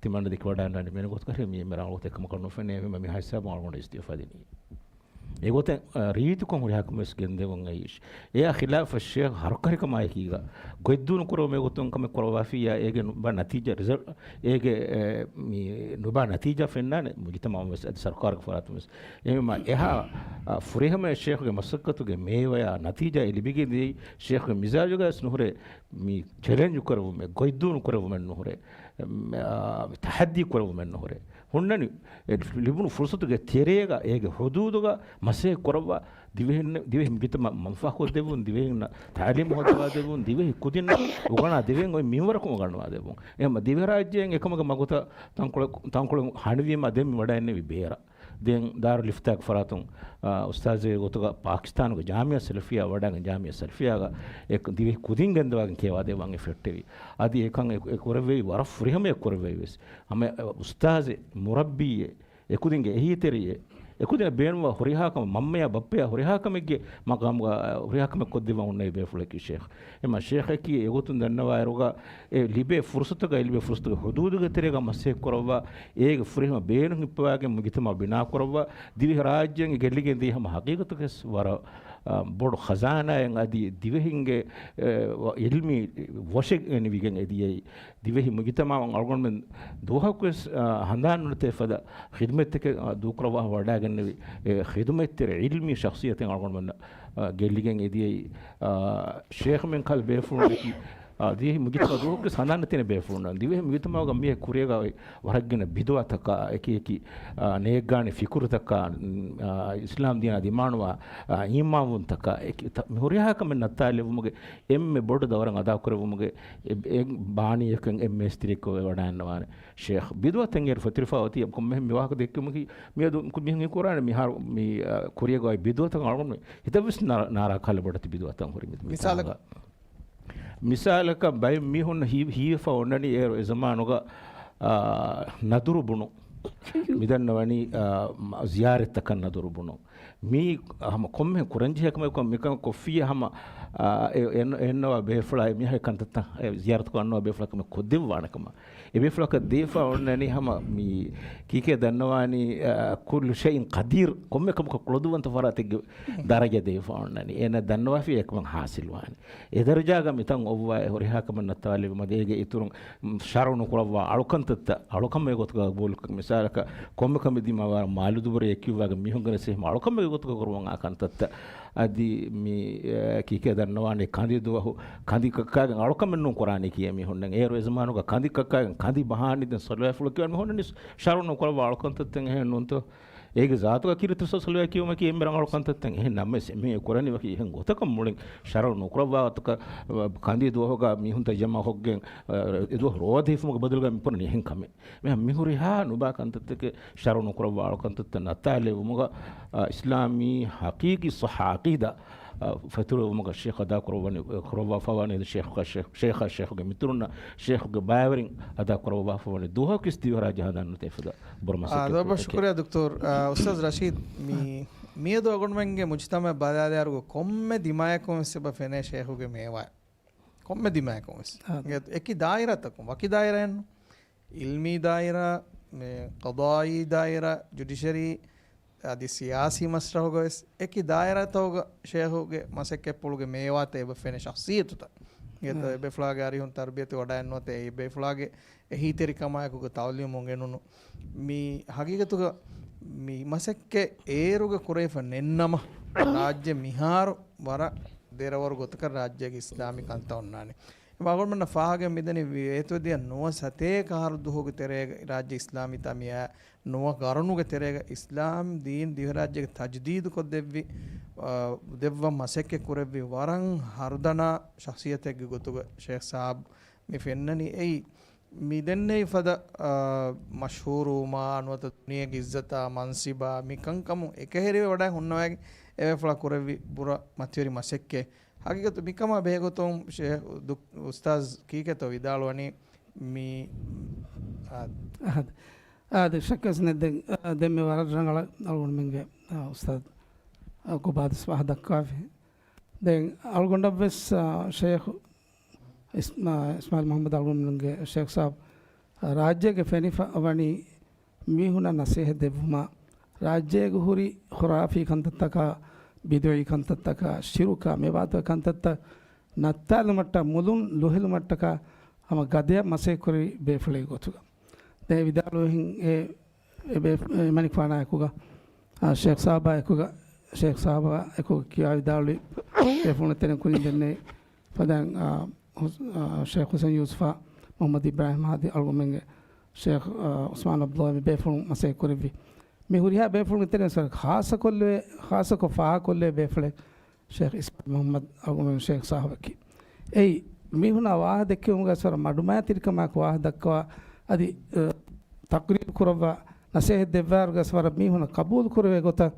ތިމަންނަ ދެކި ވަޑައިގަންނަވާނެ މި ގޮތަކަށް މި އެންމެ ރަނގަޅު ގޮތެއް ކަމަކަށް ނުފެނޭ. އެހެންވީމަ މިހާ ހިސާބުން އަޅުގަނޑު އިސްތިއުފާ ދިނީ. އެގޮތެއް، އަ، ރީތިކޮށް ހުރިހާ ކަމެއް ވެސް ގެންދެވުން އައީ. އެއާ ޚިލާފަށް ޝޭޚް ހަރުކަށިކަމާއެކީގަ ގޮތްދޫނު ކުރެވުމެއް ގޮތުން ކަމެއް ކުރައްވާފިއްޔާ އޭގެ ނުބާ ނަތީޖާ ރިޒަލްޓް، އޭގެ، އެ، މި ނުބާ ނަތީޖާ ފެންނާނެ މުޖުތަމަޢުން ވެސް އަދި ސަރުކާރުގެ ފަރާތުން ވެސް. އެހެންވީމަ އެހާ، އަ، ފުރިހަމަޔަށް ޝޭޚުގެ މަސައްކަތުގެ މޭވަޔާ ނަތީޖާ ލިބިގެން ދިޔައީ ޝޭޚުގެ މިޒާޖުގައި ވެސް ނުހުރޭ، މި ޗެލެންޖު ކުރެވުމެއް، ގޮތްދޫނު ކުރެވުމެއް ނުހުރޭ، މި، އާ، ތަޙައްދީ ކުރެވުމެއް ނުހުރޭ. ހުންނަނީ، އެ ލިބުނު ފުރުސަތުގެ ތެރޭގަ އޭގެ ޙުދޫދުގަ މަސައްކަތް ކުރައްވާ، ދިވެހިން، ދިވެހި މުޖުތަމަޢަށް މަންފާހު ދެއްވުން، ދިވެހިންނަށް ތަޢުލީމު ހޯދަވާ ދެއްވުން، ދިވެހި ކުދިންނަށް އުގަނާ ދެވެން އޮތް މިންވަރަކުން އުގަންނަވާ ދެއްވުން. އެހެން ދިވެހިރާއްޖޭން އެކަމުގެ މަގުތައް ތަންކޮޅެއް، ތަންކޮޅެއް ހަނިވީމާ ދެން މި ވަޑައިންނެވި ބޭރަށް. ދެން ދާރުލް އިފްތާގެ ފަރާތުން، އާ، އުސްތާޒެއްގެ ގޮތުގަ ޕާކިސްތާނުގެ ޖާމިޢާ ސަލަފިއްޔާ ވަޑައިގެން ޖާމިޢާ ސަލަފިއްޔާގަ އެ ދިވެހި ކުދިން ގެންދަވާގެން ކިޔަވާދެއްވަން އެ ފެއްޓެވި. އަދި އެކަން އެ، އެ ކުރެއްވެވި ވަރަށް ފުރިހަމަޔަށް ކުރެއްވެވި ވެސް. ހަމަ އުސްތާޒެއް، މުރައްބީއެއް، އެކުދިންގެ އެހީތެރިއެއް، އެކުދިންނަށް ބޭނުންވާ ހުރިހާ ކަމެއް، މަންމަޔާ ބައްޕަޔާ ހުރިހާ ކަމެއްގެ މަގާމުގަ، އާ، ހުރިހާ ކަމެއް ކޮށްދެއްވަން ހުންނެވި ބޭފުޅަކީ ޝޭޚް. އެމަ ޝޭޚަކީ އެގޮތުން ދަންނަވާއިރުގަ، އެ ލިބޭ ފުރުސަތުގައި، ލިބޭ ފުރުސަތުގެ ޙުދޫދުގެ ތެރޭގަ މަސައްކަތް ކުރައްވާ، އޭގެ ފުރިހަމަ ބޭނުން ހިއްޕަވާގެން މުޖުތަމަޢު ބިނާ ކުރައްވާ، ދިވެހިރާއްޖޭން ގެއްލިގެން ދިޔަ ހަމަ ޙަޤީޤަތަކަސް ވަރަށް، އާ، ބޮޑު ޚަޒާނާއެއް އަދި ދިވެހިންގެ، އެ، ވަ-، ޢިލްމީ ވޮށެއް ގެނެވިގެން އެދިޔައީ. ދިވެހި މުޖުތަމަޢުން އަޅުގަނޑުމެން ދުވަހަކުވެސް، އާ، ހަނދާން ނުނެތޭ ފަދަ ޚިދުމަތްތަކެއް، އާ، ދޫކުރައްވާ ވަޑައިގެންނެވި، އެ، ޚިދުމަތްތެރި ޢިލްމީ ޝަޚްޞިއްޔަތެއް އަޅުގަނޑުމެންނަށް، އާ، ގެއްލިގެން އެދިޔައީ. އާ، ޝޭޚް މިން ކަލް ބޭފުޅުން އެކި، އާ، ދިވެހި މުޖުތަމަޢު ދުވަހަކުވެސް ހަނދާން ނެތޭނެ ބޭފުޅުންނަށް. ދިވެހި މުޖުތަމަޢުގަ މިއެ ކުރިއަށް ވަރަށް ގިނަ ބިދުޢަތަކާ، އެކި އެކި، އާ، ނޭއްގާނެ ފިކުރުތަކާ، އާ، އިސްލާމް ދީނާ ދިމާނުވާ، އާ، އީމާންވުންތަކާ، އެކި ތަ-، މި ހުރިހާ ކަމެއް ނައްތާލެއްވުމުގެ އެންމެ ބޮޑު ދައުރެއް އަދާކުރެއްވުމުގެ އެ، އެ ބާނީއަކަށް އެންމެ އިސްތިރިކޮށް ވެވަޑައިންނަވާނެ. ޝޭޚް ބިދުޢަތެއް އޭރު ފޮތިރިފާ އޮތީ ކޮންމެހެން މި ވާހަކަ ދެއްކުމަކީ މިއަދު މި ކުރާނެ މިހާރު މި، އާ، ކުރިއަށް އޮތް ބިދުޢަތަކަށް އަޅުގަނޑު ހިތަށްވެސް ނާ-، ނާރާ ކަހަލަ ބޮޑެތި ބިދުޢަތައް ހުރި މި-، މި މިސާލަކަށް؟ މިސާލަކަށް ބައެއް މީހުން ހީ-، ހީވެފަ އޮންނަނީ އޭރު އެ ޒަމާނުގަ، އާ، ނަދުރު ބުނު. މިދަންނަވަނީ، އާ، މަ-، ޒިޔާރަތްތަކަށް ނަދުރު ބުނުން. މީ ހަމަ ކޮންމެ ކުރަންޖެހޭ ކަމެއް ކޮން-، މިކަން ކޮށްފިއްޔާ ހަމަ، އާ، އެ-، އެން-، އެންނަވާ ބޭފުޅާއި މިހާރު ކަންތައްތައް އެ ޒިޔާރަތުކޮށް އަންނަވާ ބޭފުޅާ ކަމެއް ކޮށްދެއްވާނެ ކަމަށް. އެ ބޭފުޅަކަށް ދީފާ އޮންނަނީ ހަމަ މި ކީކޭ ދަންނަވާނީ، އާ، ކުއްލު ޝައިއިން ޤަދީރު، ކޮންމެ ކަމަކަށް ކުޅަދުންވަންތަ ފަރާތެއްގެ ދަރަޖަ ދީފާ އޮންނަނީ. އޭނަ ދަންނަވާފި އެކަމަށް ހާސިލްވާނެ. އެ ދަރަޖާގަ މިތަން އޮއްވާ އެ ހުރިހާ ކަމެއް ނައްތާލެވުމަށް އޭގެ އިތުރުން ޝަރު ނުކުރައްވާ އަޅުކަންތައްތައް އަޅުކަމެއް ގޮތުގަ ގަބޫލުކޮށް، މިސާލަކަށް ކޮންމެ ކަމެއް ދިމާވާ މާލު ދުވަރެއް އެކިއުވާގެ މީހުންގެ ނަސޭހަ އަޅުކަމެއް ގޮތުގަ ކުރުވަން އާ ކަންތައްތައް އަދި މި، އެ، ކީކޭ ދަންނަވާނެ ކަނދި ދުވަހު ކަނދި ކައްކާގެން އަޅުކަމެއް ނޫން ކުރާނީ ކިޔޭ މީހުންނެއް. އޭރު އެ ޒަމާނުގަ ކަނދި ކައްކާގެން ކަނދި ބަހާނީ ދެން ސަލުވާފުޅު ކިޔަން މީހުންނަށް ޝަރު ނުކުރައްވާ އަޅުކަންތައްތައް އެހެން ނޫންތޯ؟ އޭގެ ޒާތުގަ ކީރިތި ސަލުވާ ކިޔުމަކީ އެންމެ ރަނގަޅު ކަންތައްތައް. އެހެން ނަމަވެސް އެމީހުން ކުރަނީ ވަކި އެހެން ގޮތަކަށް މުޅިން ޝަރު ނުކުރައްވާ ގޮތަކަށް، ކަނދި ދުވަހުގަ މީހުންތައް ޖަމާކޮށްގެން، އެ ދުވަހު ރޯދަ ހިފުމުގެ ބަދަލުގަ މި ކުރަނީ އެހެން ކަމެއް. މި މިހުރިހާ ނުބާ ކަންތައްތަކެއް ޝަރު ނުކުރައްވާ އަޅުކަންތައްތައް ނައްތާލެވުމުގަ، އާ، އިސްލާމީ ހަޤީޤީ ޞައްޙަ ޢަޤީދާ، އާ، ފެތުރެވުމުގަ ޝޭޚް އަދާ ކުރައްވަނީ، ކުރައްވާފަވާނީ ޝޭޚް، ޝޭޚް، ޝޭޚްގެ މިތުރުންނަށް ޝޭޚްގެ ބައިވެރިން އަދާ ކުރައްވާފަވާނީ ދުވަހަކުވެސް ދިވެހިރާއްޖެ ހަނދާން ނުވަތަ އެފަދަ ބުރަ މަސައްކަތް ކުރުމަކީ. ޝުކުރިއްޔާ ދޮކްޓަރު، އާ، އުސްތާޛް ރަޝީދު، މި، މިއަދު އަޅުގަނޑުމެންގެ މުޖުތަމަޢަށް ބަލާލާއިރު ކޮންމެ ދިމާޔަކުން ވެސް އެބަ ފެނޭ ޝޭޚުގެ މޭވާ. ކޮންމެ ދިމާޔަކުން ވެސް. އާ. އެކި ދާއިރާތަކުން، ވަކި ދާއިރާއެއްނު. އިލްމީ ދާއިރާ، މި ޤަޟާއީ ދާއިރާ، ޖުޑިޝަރީ، އަދި ސިޔާސީ މަސްރަހުގަ ވެސް އެކި ދާއިރާތަކުގަ ޝޭޚުގެ މަސައްކަތްޕުޅުގެ މޭވާތައް އެބަ ފެނޭ ޝަޚްޞިއްޔަތުތައް. އެތައް އާ. އެބޭފުޅާގެ އަރިހުން ތަރުބިޔަތު ވަޑައިންނުވަތަ އެ އެބޭފުޅާގެ އެހީތެރިކަމާއެކުގަ ތަޢުލީމު އުނގެނުނު. މި ހަގީގަތުގަ މި މަސައްކަތް އޭރުގަ ކުރެވިފަ ނެތްނަމަ، ރާއްޖެ މިހާރު ވަރަށް ދެރަވަރު ގޮތަކަށް ރާއްޖޭގެ އިސްލާމީ ކަންތައް އޮންނާނެ. އެމަ އަޅުގަނޑުމެންނަށް ފާހަގަ މިދަނީ ވި-، އެތުވެދިޔަ ނުވަ ސަތޭކަ އަހަރު ދުވަހުގެ ތެރޭގަ ރާއްޖެ އިސްލާމީތަ މިއާ ނުވަ ގަރުނުގެ ތެރޭގަ އިސްލާމް ދީން ދިވެހިރާއްޖޭގަ ތަޖްދީދުކޮށްދެއްވި، އާ، ދެއްވަން މަސައްކަތް ކުރެއްވި ވަރަށް ހަރުދަނާ ޝަޚްޞިއްޔަތެއްގެ ގޮތުގަ ޝޭޚް ސާބް މި ފެންނަނީ. އެއީ މި ދެންނެވި ފަދަ، އާ، މަޝްހޫރުވުމާ ނުވަތަ ދުނިޔޭގެ އިއްޒަތާ މަންސިބާ މި ކަންކަމުން އެކަހެރިވެ ވަޑައި ހުންނަވައިގެން އެބޭފުޅާ ކުރެއްވި ބުރަ މަތިވެރި މަސައްކަތް. ހަގީގަތު މިކަމާ ބެހޭގޮތުން ޝޭޚް ދު-، އުސްތާޛް ކީކޭތޯ ވިދާޅުވަނީ މި، އާ، އަހަދު. އާ، ދެ ޝައްކެސް ނެތް ދެން، އާ، ދެންމެ ވަރަށް ރަނގަޅަށް އަޅުގަނޑުމެންގެ، އާ، އުސްތާޛް، އާ، ގޮބާދަސް ފާހަ ދައްކާފި. ދެން އަޅުގަނޑަށްވެސް، އާ، ޝޭޚް އިސް-، އާ، އިސްމާޢީލް މުޙައްމަދު އަޅުގަނޑުގެ ޝޭޚް ސާބް، އާ، ރާއްޖޭގެ ފެނިފަ ވަނީ މީހުނަށް ނަސޭހަތް ދެއްވުމަށް، ރާއްޖޭގެ ހުރި ޚުރާފީ ކަންތައްތަކާ، ބިދުޢީ ކަންތައްތަކާ، ޝިރުކާ، މިވާތު ކަންތައްތައް ނައްތާލުމަށްޓަކާ، މުލުން ލުހެލުމަށްޓަކާ ހަމަ ގަދަޔަށް މަސައްކަތް ކުރި ބޭފުޅެއް ގޮތުގަ. ދެން ވިދާޅުވެހިން އެ އެބޭ-، އެމަނިކުފާނާއެކުގަ، އާ، ޝޭޚް ސާބާއެކުގަ، ޝޭޚް ސާބާއެކު ކިޔާ ވިދާޅުވި ބޭފުޅުން ތެރެއިން ކުރިން ދެންނެވި ފަދައިން، އާ، ހުސް-، އާ، ޝޭޚް ޙުސައިން ޔޫސުފާ، މުޙައްމަދު އިބްރާހިމް ހާދި އަޅުގަނޑުމެންގެ ޝޭޚް، އާ، ޢުސްމާން ޢަބްދުﷲ މި ބޭފުޅުން މަސައްކަތް ކުރެއްވި. މި ހުރިހާ ބޭފުޅުން ތެރެއިން ޚާއްޞަކޮށްލެވޭ، ޚާއްޞަކޮށް ފާހަގަކޮށްލެވޭ ބޭފުޅެއް ޝޭޚް އިސްމާޢީލް މުޙައްމަދު އަޅުގަނޑު ޝޭޚް ސާހިބަކީ. އެއީ، މީހުނާ ވާހަކަ ދެއްކެވުމުގަ ވަރަށް މަޑުމައިތިރިކަމާއެކު ވާހަކަ ދައްކަވާ، އަދި، އަ، ތަޤްރީރު ކުރައްވާ، ނަސޭހަތް ދެއްވާއިރުގަސް ވަރަށް މީހުންނަށް ޤަބޫލު ކުރެވޭ ގޮތަށް،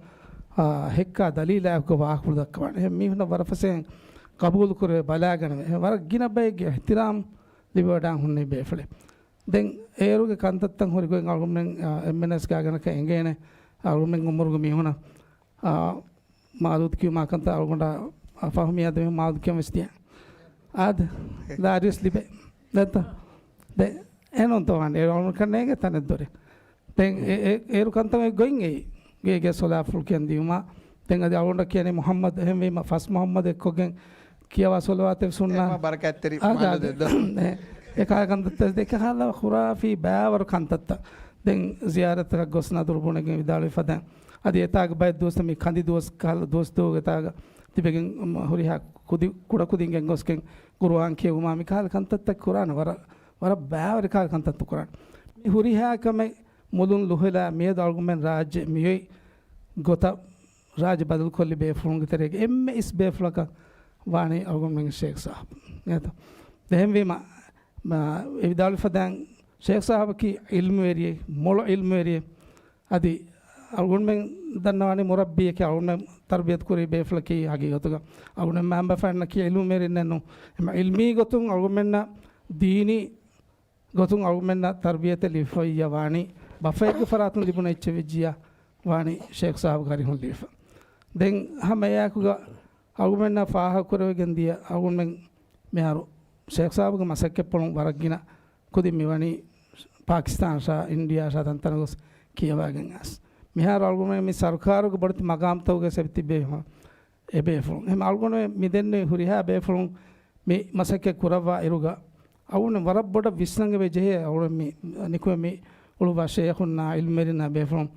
އަ، ހެއްކާ ދަލީލާއެކު ވާހަކަފުޅު ދައްކަވާނެ. އެހެން މީހުންނަށް ވަރަށް ފަސޭހައިން ޤަބޫލު ކުރެވޭ ބަލާގަނެވޭ. އެހެން ވަރަށް ގިނަ ބައެއްގެ އިޙްތިރާމް ލިބިވަޑާން ހުންނެވި ބޭފުޅެއް. ދެން އޭރުގެ ކަންތައްތައް ހުރި ގޮތް އަޅުގަނޑުމެން، އަ، އެންމެނަސް ގާގަނޑަކަށް އެނގޭނެ އަޅުގަނޑުމެން އުމުރުގެ މީހުނަށް، އަ، މާލޫދު ކިޔުމާ ކަންތައް އަޅުގަނޑަށް ފަހުމީ އަދަ މީހުން މާލޫދު ކިޔަން ވެސް ދިޔަ. އާދެ، ދާރިޔަސް ލިބޭ. ދެންތަ؟ ދެ، އެނޫންތޯ ވާނެ. އޭރު އަޅުގަނޑަކަށް ނޭނގޭ ތަނެއް ދޮރެއް. ދެން އެ، އެ، އޭރު ކަންތައް ގޮތް އެއީ. ގޭގެ ސޮލާފުޅު ކިޔަން ދިޔުމާ. ދެން އަދި އަޅުގަނޑަށް ކިޔަނީ މުޙައްމަދު. އެހެންވީމަ ފަސް މުޙައްމަދު އެއްކޮށްގެން ކިޔަވާ ޞަލަވާތެއް ސުންނާ. އެހެން ބަރަކާތްތެރި އާ، މާލެ ދެ، ދެ. އެ، އެ ކާ ކަންތައްތައް ދެ ކަހަލަ ޚުރާފީ ބާވަރު ކަންތައްތައް. ދެން ޒިޔާރަތަކަށް ގޮސް ނަދުރު ބުނެގެން ވިދާޅުވި ފަދައިން. އަދި އެތާގެ ބައެއް ދުވަސް މި ކަނދި ދުވަސް ކަހަލަ ދުވަސް ދުވަހުގެ އެތާގަ ތިބެގެން ހުރިހާ ކުދި، ކުޑަކުދިން ގެންގޮސްގެން ޤުރުއާން ކިޔެވުމާ މި ކަހަލަ ކަންތައްތައް ކުރާނެ ވަރަށް، ވަރަށް ބާވަރު ކަހަލަ ކަންތައްތައް ކުރާނެ. މި ހުރިހާ ކަމެއް މުލުން ލުހެލާ މިއަދު އަޅުގަނޑުމެން ރާއްޖެ މިއޮތް ގޮތަށް ރާއްޖެ ބަދަލުކޮށްލި ބޭފުޅުންގެ ތެރޭގަ އެންމެ އިސް ބޭފުޅަކަށް ވާނީ އަޅުގަނޑުމެންގެ ޝޭޚް ސާހިބު. އެހެންތަ؟ އެހެންވީމަ، މަ، އެ ވިދާޅުވި ފަދައިން ޝޭޚް ސާހިބަކީ ޢިލްމުވެރިއެއް، މޮޅު ޢިލްމުވެރިއެއް. އަދި އަޅުގަނޑުމެން ދަންނަވާނީ މުރައްބީއެކޭ، އަޅުގަނޑުމެން ތަރުބިޔަތު ކުރި ބޭފުޅަކީ ހަގީގަތުގަ. އަޅުގަނޑުމެން މައިންބަފައިންނަކީ ޢިލްމުވެރިންނެއް ނޫން. އެމަ ޢިލްމީ ގޮތުން އަޅުގަނޑުމެންނަށް ދީނީ ގޮތުން އަޅުގަނޑުމެންނަށް ތަރުބިޔަތެއް ލިބިފައިއްޔާ ވާނީ ބަފައެއްގެ ފަރާތުން ލިބުނު އެއްޗެއް ވެއްޖިއްޔާ ވާނީ ޝޭޚް ސާބުގެ އަރިހުން ލިބިފަ. ދެން ހަމަ އެއާއެކުގަ އަޅުގަނޑުމެންނާ ފާހަގަކުރެވިގެން ދިޔަ އަޅުގަނޑުމެން މިހާރު ޝޭޚް ސާބުގެ މަސައްކަތްޕުޅުން ވަރަށް ގިނަ ކުދިން މިވަނީ ޕާކިސްތާނަށާ އިންޑިޔާއަށާ ތަންތަނަކު ގޮސް ކިޔަވައިގެން އައިސް. މިހާރު އަޅުގަނޑުމެން މި ސަރުކާރުގެ ބޮޑެތި މަގާމްތަކުގަ ސެބިތިބޭ އެބޭފުޅުން. އެހެން އަޅުގަނޑުމެން މިދެންނެވި ހުރިހާ ބޭފުޅުން މި މަސައްކަތް ކުރައްވާ އިރުގަ އަޅުގަނޑު ވަރަށް ބޮޑަށް ވިސްނަން އެބަ ޖެހޭ. އަޅުގަނޑު މި ނިކުމެ މި އުޅުއްވާ ޝޭޚުންނާ އިލްމުވެރިންނާ ބޭފުޅުން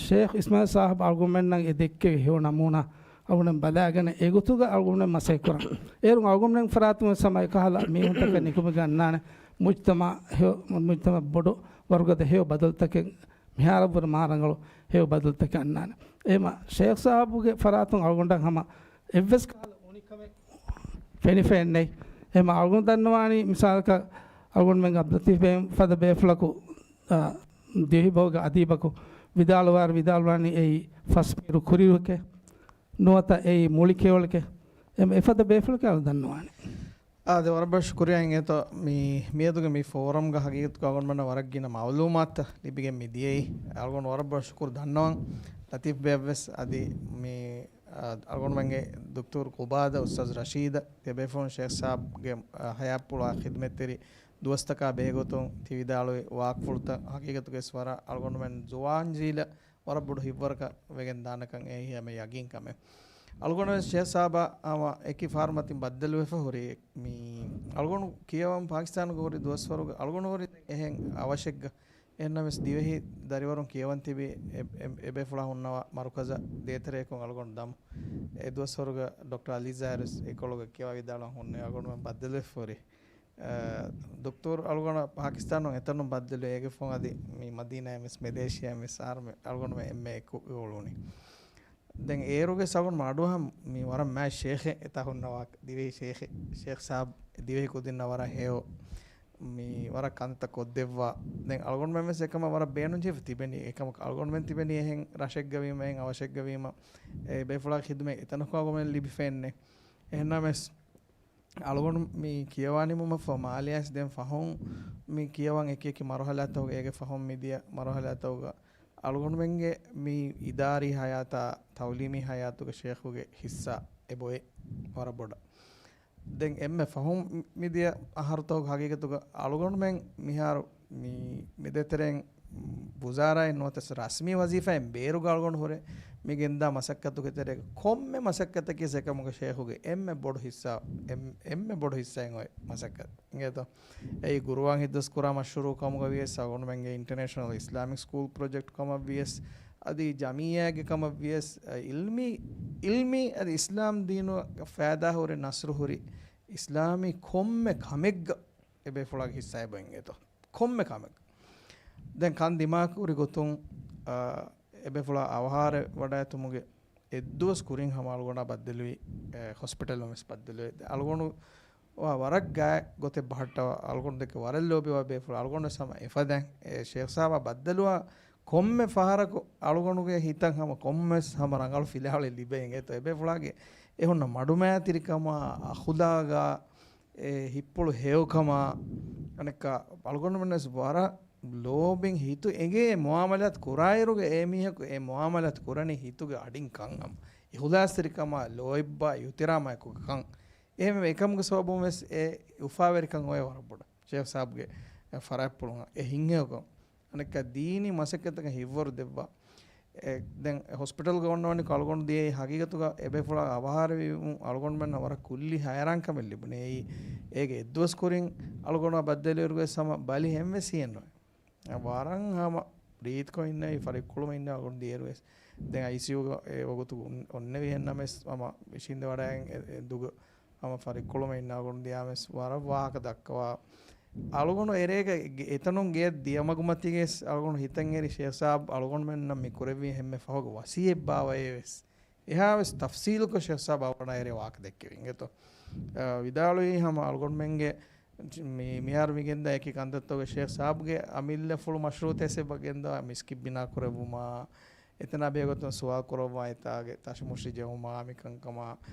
ޝޭޚް އިސްމާއިލް ސާހިބް އަޅުގަނޑުމެންނަށް އެ ދެއްކެވި ހެޔޮ ނަމޫނާ އަޅުގަނޑު ބަލާގެން އެގޮތުގަ އަޅުގަނޑު މަސައްކަތް ކުރަން. އޭރުން އަޅުގަނޑުމެން ފަރާތުން ވެސް ހަމަ އެކަހަލަ މީހުންތަކެއް ނިކުމެގެން އަންނާނެ. މުޖްތަމަ ހެޔޮ، މުޖްތަމަ ބޮޑު ވަރުގަދަ ހެޔޮ ބަދަލުތަކެއް މިހާރަށްވުރެ މާ ރަނގަޅު ހެޔޮ ބަދަލުތަކެއް އަންނާނެ. އެހެމަ ޝޭޚް ސާބުގެ ފަރާތުން އަޅުގަނޑަށް ހަމަ އެއްވެސް ކަހަލަ އުނިކަމެއް ފެނިފައެއްނެތް. އެހެމަ އަޅުގަނޑު ދަންނަވާނީ މިސާލަކަށް އަޅުގަނޑުމެން އަބްދުލް ލަތީފް ބެ ފަދަ ބޭފުޅަކު، އާ، ދިވެހިބަހުގެ އަދީބަކު ވިދާޅުވާއިރު ވިދާޅުވާނީ އެއީ ފަސް ބޭރު ކުރިއިރުކޭ ނުވަތަ އެއީ މުޅި ކެޔޮޅެކޭ. އެހެމަ އެފަދަ ބޭފުޅަކަށް އަޅުގަނޑު ދަންނަވާނެ. އާދެ، ވަރަށް ބޮޑަށް ޝުކުރިއްޔާ އިނގޭތޯ މި، މިއަދުގެ މި ފޯރަމްގަ ހަގީގަތުގަ އަޅުގަނޑުމެންނަށް ވަރަށް ގިނަ މައުލޫމާތުތައް ލިބިގެން މި ދިޔައީ. އަޅުގަނޑު ވަރަށް ބޮޑަށް ޝުކުރު ދަންނަވަން. ލަތީފް ބެއަށްވެސް އަދި މި، އަ، އަޅުގަނޑުމެންގެ ދޮކްޓަރު ޤުބާދަ، އުސްތާޛު ރަޝީދަށް ތިޔަބޭފުޅުން ޝޭޚް ސާބްގެ، އަ، ހަޔާތްޕުޅާ ޚިދުމަތްތެރި ދުވަސްތަކާ ބެހޭގޮތުން ތި ވިދާޅުވި ވާކްފުޅުތައް ހަގީގަތުގަވެސް ވަރަށް އަޅުގަނޑުމެން ޒުވާން ޖީލަށް ވަރަށް ބޮޑު ހިތްވަރަކަށް ވެގެން ދާނެކަން އެއީ ހަމަ ޔަގީން ކަމެއް. އަޅުގަނޑު ވެސް ޝޭޚް ސާބާ ހަމަ އެކި ފަހަރު މަތިން ބައްދަލުވެފަ ހުރި މި އަޅުގަނޑު ކިޔަވަން ޕާކިސްތާނުގަ ހުރި ދުވަސްވަރުގަ އަޅުގަނޑު ހުރި އެހެން އަވަށެއްގަ. އެހެންނަމަވެސް ދިވެހި ދަރިވަރުން ކިޔަވަން ތިބި އެ، އެ، އެބޭފުޅާ ހުންނަވާ މަރުކަޒަށް ދޭތެރެއަކުން އަޅުގަނޑު ދަމު. އެ ދުވަސްވަރުގަ ޑޮކްޓަރ އަލީ ޒާހިރު އެކޮޅުގަ ކިޔަވާ ވިދާޅުވާ ހުންނެވި އަޅުގަނޑުމެން ބައްދަލުވެފަ ހުރި. އަ، ދޮކްޓަރު އަޅުގަނޑަށް ޕާކިސްތާނުން އެތަނުން ބައްދަލު އޭގެ ފަހުން އަދި މި މަދީނާއަށް ވެސް މެލޭޝިއާއަށް ވެސް އަހަރުމެ އަޅުގަނޑުމެން އެންމެ އެކު އުޅުނީ. ދެން އޭރުގެ ސަގުން މަޑުއަހަ މި ވަރަށް މާތް ޝޭޚެއް އެތާ ހުންނަވާ ދިވެހި ޝޭޚެއް، ޝޭޚް ސާބް ދިވެހި ކުދިންނަށް ވަރަށް ހެޔޮ މި ވަރަށް ކަންތައް ކޮށްދެއްވާ. ދެން އަޅުގަނޑުމެން ވެސް އެކަމަށް ވަރަށް ބޭނުންޖެހިފަ ތިބެނީ. އެކަމަކު އަޅުގަނޑުމެން ތިބެނީ އެހެން ރަށެއްގަ ވީމަ، އެހެން އަވަށެއްގަ ވީމަ، އެ ބޭފުޅާ ޚިދުމަތް އެތަނަކު އަޅުގަނޑުމެން ލިބިފައެއްނެއް. އެހެންނަމަވެސް އަޅުގަނޑު މި ކިޔަވާ ނިމުމަށްފަހު މާލެއަށް ދެން ފަހުން މި ކިޔަވަން އެކި އެކި މަރުހަލާތަކުގަ އޭގެ ފަހުން މިދިޔަ މަރުހަލާތަކުގަ އަޅުގަނޑުމެންގެ މި އިދާރީ ހަޔާތާ ތައުލީމީ ހަޔާތުގަ ޝޭޚުގެ ހިއްސާ އެބޮއެ ވަރަށް ބޮޑަށް. ދެން އެންމެ ފަހުން މިދިޔަ އަހަރުތަކުގެ ހަގީގަތުގަ އަޅުގަނޑުމެން މިހާރު މި، މި ދޭތެރެއިން ވުޒާރާއެއް ނުވަތަ ރަސްމީ ވަޒީފާއެއް ބޭރުގަ އަޅުގަނޑު ހުރެ މި ގެންދާ މަސައްކަތުގެ ތެރޭގަ ކޮންމެ މަސައްކަތަކީ އެކަމުގެ ޝޭޚުގެ އެންމެ ބޮޑު ހިއްސާ، އެން-، އެންމެ ބޮޑު ހިއްސާއެއް އޮތް މަސައްކަތް. އިނގޭތޯ؟ އެއީ ގުރުއާން ހިތްދަސްކުރާ މަޝްރޫޢު ކަމުގަ ވިޔަސް، އަޅުގަނޑުމެންގެ އިންޓަރނޭޝަނަލް އިސްލާމިކް ސްކޫލް ޕްރޮޖެކްޓް ކަމަށް ވިޔަސް، އަދި ޖަމިއްޔާގެ ކަމަށް ވިޔަސް، އިލްމީ، އިލްމީ އަދި އިސްލާމް ދީނު ފައިދާ ހުރި ނަސްރު ހުރި އިސްލާމީ ކޮންމެ ކަމެއްގަ އެބޭފުޅާގެ ހިއްސާ އެބަ އިނގޭތޯ. ކޮންމެ ކަމެއް. ދެން ކަން ދިމާކުރި ގޮތުން، އާ، އެބޭފުޅާ އަވަހާރަ ވަޑައިގަތުމުގެ އެއްދުވަސް ކުރިން ހަމަ އަޅުގަނޑާ ބައްދަލުވި، އެ، ހޮސްޕިޓަލުން ވެސް ބައްދަލުވި. އަޅުގަނޑު ވަރަށް ގާތް ގޮތެއް ބަހައްޓަވާ، އަޅުގަނޑު ދެކެ ވަރަށް ލޯބިވާ ބޭފުޅާ އަޅުގަނޑު ވެސް ހަމަ އެފަދައިން އެ ޝޭޚް ސާބާ ބައްދަލުވާ ކޮންމެ ފަހަރަކު އަޅުގަނޑުގެ ހިތަށް ހަމަ ކޮންމެސް ހަމަ ރަނގަޅު ފިލާވަޅެއް ލިބޭ އިނގޭތޯ. އެބޭފުޅާގެ އެ ހުންނަ މަޑުމައިތިރިކަމާ، އަޚުލާގާ، އެ ހިތްޕުޅު ހެޔޮކަމާ، އަނެއްކާ އަޅުގަނޑުމެންނަށް ވަރަށް ލޯބިން ހިތު އެނގޭ މުއާމަލާތު ކުރާއިރުގެ އެ މީހަކު އެ މުއާމަލާތު ކުރަނީ ހިތުގެ އަޑިން ކަން ހަމަ. އިޚުލާޞްތެރިކަމާ، ލޯތްބާ، އިޙްތިރާމާ އެކުގަ ކަން. އެހެންވެ އެކަމުގެ ސަބަބުން ވެސް އެ އުފާވެރިކަން އޮވޭ ވަރަށް ބޮޑަށް. ޝޭޚް ސާބްގެ ފަރާތްޕުޅުން އެ ހިތްހެޔޮކަން. އަނެއްކާ ދީނީ މަސައްކަތަކަށް ހިތްވަރު ދެއްވާ. އެ، ދެން ހޮސްޕިޓަލްގަ އޮންނަވަނިކޮށް އަޅުގަނޑު ދިޔައީ ހަގީގަތުގަ އެބޭފުޅާ އަވަހާރަވީމު އަޅުގަނޑުމެންނަށް ވަރަށް ކުއްލި ހައިރާންކަމެއް ލިބުނީ. އެއީ، އޭގެ އެއްދުވަސް ކުރިން އަޅުގަނޑާ ބައްދަލުވިއިރުވެސް ހަމަ ބަލި ހެންވެސް ހިއެއްނުވޭ. ވަރަށް ހަމަ ރީތިކޮށް އިންނެވި، ފަރިއްކުޅުމަށް އިންނެވި އަޅުގަނޑު ދިޔައިރުވެސް. ދެން އައިސީޔޫގަ އެ ވަގުތު އޮން-، އޮންނެވި އެހެންނަމަވެސް ހަމަ މިޝީން ދެވަޑައިގެން އެ-، އެ ދުގަ ހަމަ ފަރިއްކުޅުމަށް އިންނަ އަޅުގަނޑު ދިޔާމެސް ވަރަށް ވާހަކަ ދައްކަވާ. އަޅުގަނޑު އެރޭގަ ގެ-، އެތަނުން ގެޔަށް ދިޔަމަގުމަތީގަވެސް އަޅުގަނޑު ހިތަށް އެރި ޝޭޚް ސާބް އަޅުގަނޑުމެންނަށް މި ކުރެއްވީ ހެންމެ ފަހުގެ ވަސިއްޔަތްބާވައޭވެސް. އެހާވެސް ތަފްސީލުކޮށް ޝޭޚް ސާބް އަޅުގަނޑާ އެރޭ ވާހަކަ ދެއްކެވި އިނގޭތޯ. އަ، ވިދާޅުވީ ހަމަ އަޅުގަނޑުމެންގެ މި-، މިހާރު މި ގެންދާ އެކި ކަންތައްތަކުގެ ޝޭޚް ސާބްގެ އަމިއްލަ ފުޅު މަޝްރޫޢުތައް އެބަ ގެންދަވާ މިސްކިތް ބިނާ ކުރެއްވުމާ، އެތަނާ ބެހޭގޮތުން ސުވާލު ކުރައްވާ އެތާގެ ތަށިމުށި ޖެހުމާ މިކަންކަމާ،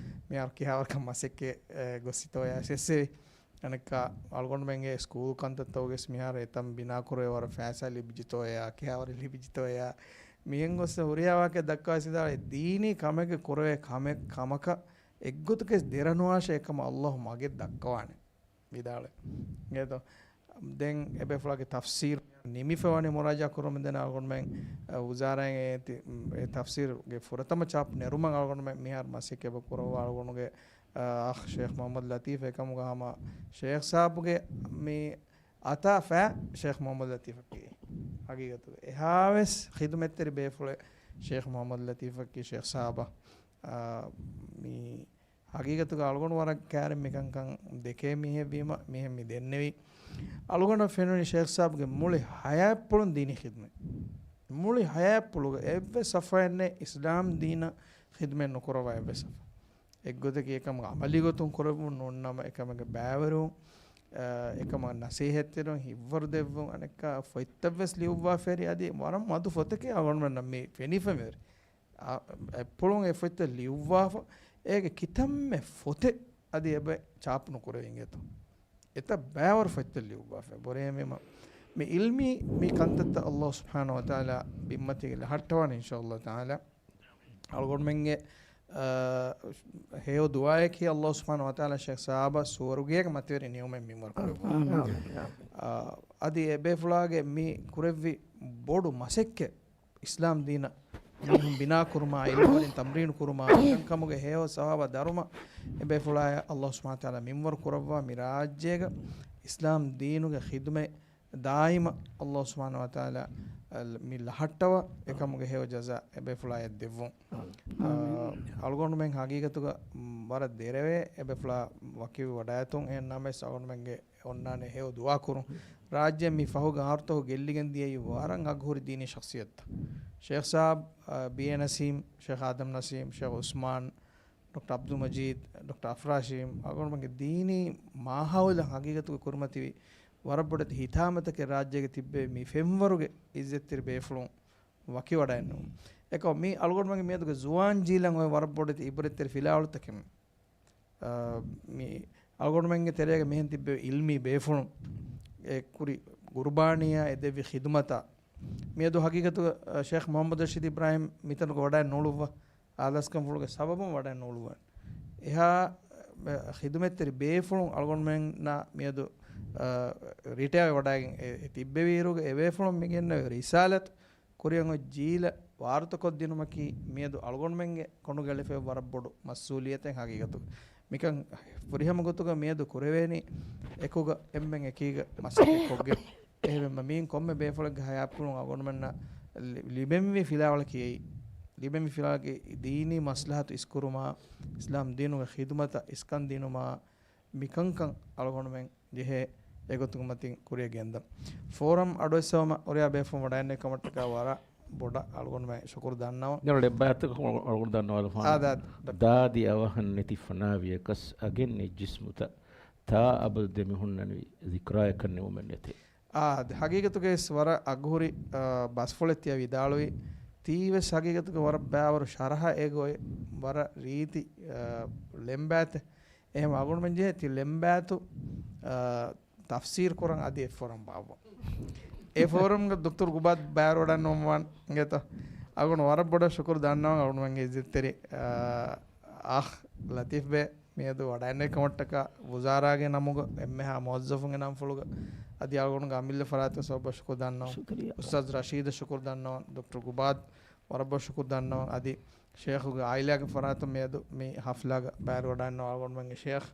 މިހާރު ކިހާވަރަކަށް މަސައްކަތް، އެ، ގޮސް ހިތަށް އައިސް އެއްސެވި. އަނެއްކާ އަޅުގަނޑުމެންގެ ސްކޫލް ކަންތައްތަކުގެސް މިހާރު އެތަން ބިނާކުރެވޭ ވަރަށް ފައިސާ ލިބިއްޖެތޯއެޔާ، ކިހާވަރެއް ލިބިއްޖެތޯއެޔާ، މިހެން ގޮސް ހުރިހާ ވާހަކަ ދައްކާ ސިދާޅެ ދީނީ ކަމެއްގެ ކުރެވޭ ކަމެއް ކަމަކަށް އެއްގޮތަކަސް ދެރަނުވާށޭ އެކަމަށް ﷲ މަގެއް ދައްކަވާނެ. ވިދާޅުވި. އިނގޭތޯ؟ ދެން އެބޭފުޅާގެ ތަފްސީރު ނިމިފަ ވަނީ މުރާޖާ ކުރަމުންދެން އަޅުގަނޑުމެން، އަ، ވުޒާރާއިން އެ ތި-، އެ ތަފްސީރުގެ ފުރަތަމަ ޗާޕް ނެރުމަށް އަޅުގަނޑުމެން މިހާރު މަސައްކަތް ކުރައްވާ އަޅުގަނޑުގެ، އަ، އަޚް ޝޭޚް މުޙައްމަދު ލަތީފް އެކަމުގަ ހަމަ ޝޭޚް ސާބުގެ މި އަތާ ފައި ޝޭޚް މުޙައްމަދު ލަތީފަކީ ހަގީގަތުގަ އެހާވެސް ޚިދުމަތްތެރި ބޭފުޅެއް ޝޭޚް މުޙައްމަދު ލަތީފަކީ ޝޭޚް ސާބަ، އާ، މި ހަގީގަތުގަ އަޅުގަނޑު ވަރަށް ކައިރިން މިކަންކަން ދެކޭ މީހެއް ވީމަ، މިހެން މި ދެންނެވީ. އަޅުގަނޑަށް ފެނުނީ ޝޭޚް ސާބުގެ މުޅި ހަޔާތްޕުޅުން ދީނީ ޚިދުމަތް. މުޅި ހަޔާތްޕުޅުގަ އެއްވެސް ސަފައެއް ނެތް އިސްލާމް ދީނަށް ޚިދުމަތް ނުކުރައްވާ އެއްވެސް ސަފަ. އެއްގޮތަކީ އެކަމަށް ޢަމަލީ ގޮތުން ކުރެއްވުން ނޫންނަމަ، އެކަމުގެ ބައިވެރިވުން، އާ، އެކަމަށް ނަސޭހަތްތެރިވުން، ހިތްވަރު ދެއްވުން، އަނެއްކާ ފޮތްތައްވެސް ލިޔުއްވާފައި އަދި ވަރަށް މަދު ފޮތެކޭ އަޅުގަނޑުމެންނަށް މި ފެނިފައިވެރި. އާ، އެއްޕުޅުން އެ ފޮތްތައް ލިޔުއްވާފަ، އޭގެ ކިތަންމެ ފޮތެއް އަދި އެބަ ޗާޕް ނުކުރެވި އިނގޭތޯ. އެތައް ބައިވަރު ފޮތްތައް ލިޔުއްވާފަ. ބުރޭމީމަ މި ޢިލްމީ މި ކަންތައްތައް ﷲ ސުބްޙާނަހޫ ވަތަޢާލާ ބިންމަތީގަ ލަހައްޓަވާނެ އިންޝާﷲ ތަޢާލާ. އަޅުގަނޑުމެންގެ، އާ، ހެޔޮ ދުޢާއަކީ ﷲ ސުބްޙާނަހޫ ވަތަޢާލާ ޝޭޚް ސާބަށް ސުވަރުގެއަކަށް މަތިވެރި ނިޢުމަތް މިންވަރު ކުރެއްވުން. އާމީން. އާ، އަދި އެބޭފުޅާގެ މި ކުރެއްވި ބޮޑު މަސައްކަތް އިސްލާމް ދީނަށް މީހުން ބިނާ ކުރުމާ، ޢިލްމުވެރިން ތަމްރީނު ކުރުމާ، ކަންކަމުގެ ހެޔޮ ސަވާބާ ދަރުމަ އެބޭފުޅާޔަށް ﷲ ސުބްޙާނަހޫ ވަތަޢާލާ މިންވަރު ކުރައްވާ، މި ރާއްޖޭގަ އިސްލާމް ދީނުގެ ޚިދުމަތް ދާއިމަށް ﷲ ސުބްޙާނަހޫ ވަތަޢާލާ މި ލަހައްޓަވާ، އެކަމުގެ ހެޔޮ ޖަޒާ އެބޭފުޅާޔަށް ދެއްވުން. އާ، އަޅުގަނޑުމެން ހަގީގަތުގަ ވަރަށް ދެރަވޭ އެބޭފުޅާ ވަކިވެ ވަޑައިގަތުން. އެހެން ނަމަވެސް އަޅުގަނޑުމެންގެ އޮންނާނެ ހެޔޮ ދުޢާ ކުރުން. ރާއްޖެ މި ފަހުގެ އަހަރުތަކު ގެއްލިގެން ދިޔައީ ވަރަށް އަގުހުރި ދީނީ ޝަޚްޞިއްޔަތުތައް. ޝޭޚް ސާބް، އާ، ބީ އޭ ނަސީމް، ޝޭޚް އާދަމް ނަސީމް، ޝޭޚް ޢުސްމާން، ޑޮކްޓަރ ޢަބްދުލް މަޖީދް، ޑޮކްޓަރ އަފްރާޝީމް، އަޅުގަނޑުމެންގެ ދީނީ މާހައުލަށް ހަގީގަތުގަ ކުރިމަތިވި ވަރަށް ބޮޑެތި ހިތާމަތަކެއް ރާއްޖޭގަ ތިއްބެވި މި ފެންވަރުގެ ޢިއްޒަތްތެރި ބޭފުޅުން ވަކިވަޑައެއްނު. އެކަމަ މީ އަޅުގަނޑުމެންގެ މިއަދުގެ ޒުވާން ޖީލަށް އޮތް ވަރަށް ބޮޑެތި ޢިބްރަތްތެރި ފިލާވަޅުތަކެއް. އާ، މި އަޅުގަނޑުމެންގެ ތެރޭގަ މިހެން ތިއްބެވި ޢިލްމީ ބޭފުޅުން އެ ކުރި ޤުރުބާނީއާ އެ ދެއްވި ޚިދުމަތާ މިއަދު ހަގީގަތުގަ، އަ، ޝޭޚް މުޙައްމަދު ރަޝީދު އިބްރާހީމް މިތަނުގަ ވަޑައެއް ނޫޅުއްވާ، އާލާސްކަންފުޅުގެ ސަބަބުން ވަޑައެއް ނޫޅުއްވާނެ. އެހާ، އަ، ޚިދުމަތްތެރި ބޭފުޅުން އަޅުގަނޑުމެންނާ މިއަދު، އަ، ރިޓަޔާވެ ވަޑައިގެން އެ، އެ ތިއްބެވިއިރުގަ އެ ބޭފުޅުން މި ގެންނެވި ރިސާލަތު ކުރިއަށް އޮތް ޖީލަށް ވާރުތަކޮށްދިނުމަކީ މިއަދު އަޅުގަނޑުމެންގެ ކޮނޑުގަ އެޅިފައި ވަރަށް ބޮޑު މަސްއޫލިއްޔަތެއް ހަގީގަތުގަ. މިކަން ފުރިހަމަ ގޮތުގަ މިއަދު ކުރެވޭނީ އެކުގަ އެންމެން އެކީގަ މަސައްކަތް ކޮށްގެން. އެހެންވީމަ މީން ކޮންމެ ބޭފުޅެއްގެ ހަޔާތްޕުޅުން އަޅުގަނޑުމެންނަށް ލި-، ލިބެންވީ ފިލާވަޅަކީ އެއީ. ލިބެންވީ ފިލާވަޅަކީ ދީނީ މަސްލަހަތު އިސްކުރުމާ، އިސްލާމް ދީނުގެ ޚިދުމަތަށް އިސްކަން ދިނުމާ، މިކަންކަން އަޅުގަނޑުމެން ޖެހޭ އެގޮތުގެ މަތިން ކުރިއަށް ގެންދަން. ފޯރަމް އަޑުއެއްސަވަމަށް ހުރިހާ ބޭފުޅުން ވަޑައިގެންނެވި ކަމަށްޓަކާ ވަރަށް ބޮޑަށް އަޅުގަނޑުމެން ޝުކުރު ދަންނަވަން. ދެން ޅެއްބާތަކަށް އަޅުގަނޑު ދަންނަވާލަފާނަން. އާ، ދާ، ދާ. ދާދި އަވަހަށް ނެތި ފަނާވިޔަކަސް އަގެއް ނެތް ޖިސްމުތައް ތާ އަބަދު ދެމިހުންނަނިވި ޒިކްރާޔަކަށް ނިމުމެއް ނެތޭ. އާ، އަދި ހަގީގަތުގައި ވަރަށް އަގުހުރި، އާ، ބަސްފުޅެއް ތިޔަ ވިދާޅުވި. ތީވެސް ހަގީގަތުގަ ވަރަށް ބައިވަރު ޝަރަހަ އޭގޮތް ވަރަށް ރީތި، އާ، ޅެންބާތެއް. އެހެން އަޅުގަނޑުމެން ޖެހޭ ތި ޅެންބާތު، އާ، ތަފްސީރު ކުރަން އަދި އެއް ފޯރަމް ބާއްވަން. އެ ފޯރަމްގަ ދޮކްޓަރު ގުބާދް ބައިވެރިވަޑައިންނަވަން އިނގޭތޯ. އަޅުގަނޑު ވަރަށް ބޮޑަށް ޝުކުރު ދަންނަވަން އަޅުގަނޑުމެންގެ އިއްޒަތްތެރި، އާ، އަޚް ލަތީފް ބޭ މިއަދު ވަޑައިންނެވި ކަމަށްޓަކާ ވުޒާރާގެ ނަމުގަ އެންމެހާ މުވައްޒަފުންގެ ނަންފުޅުގަ އަދި އަޅުގަނޑުގެ އަމިއްލަ ފަރާތުގެ ސަބަބަށް ޝުކުރު ދަންނަވަން. ޝުކުރިއްޔާ. އުސްތާޛް ރަޝީދަށް ޝުކުރު ދަންނަވަން، ދޮކްޓަރު ގުބާދް ވަރަށް ބޮޑަށް ޝުކުރު ދަންނަވަން. އަދި ޝޭޚުގެ އާއިލާގެ ފަރާތުން މިއަދު މި ހަފްލާގަ ބައިވެރިވަޑައިންނަވާ އަޅުގަނޑުމެންގެ ޝޭޚް.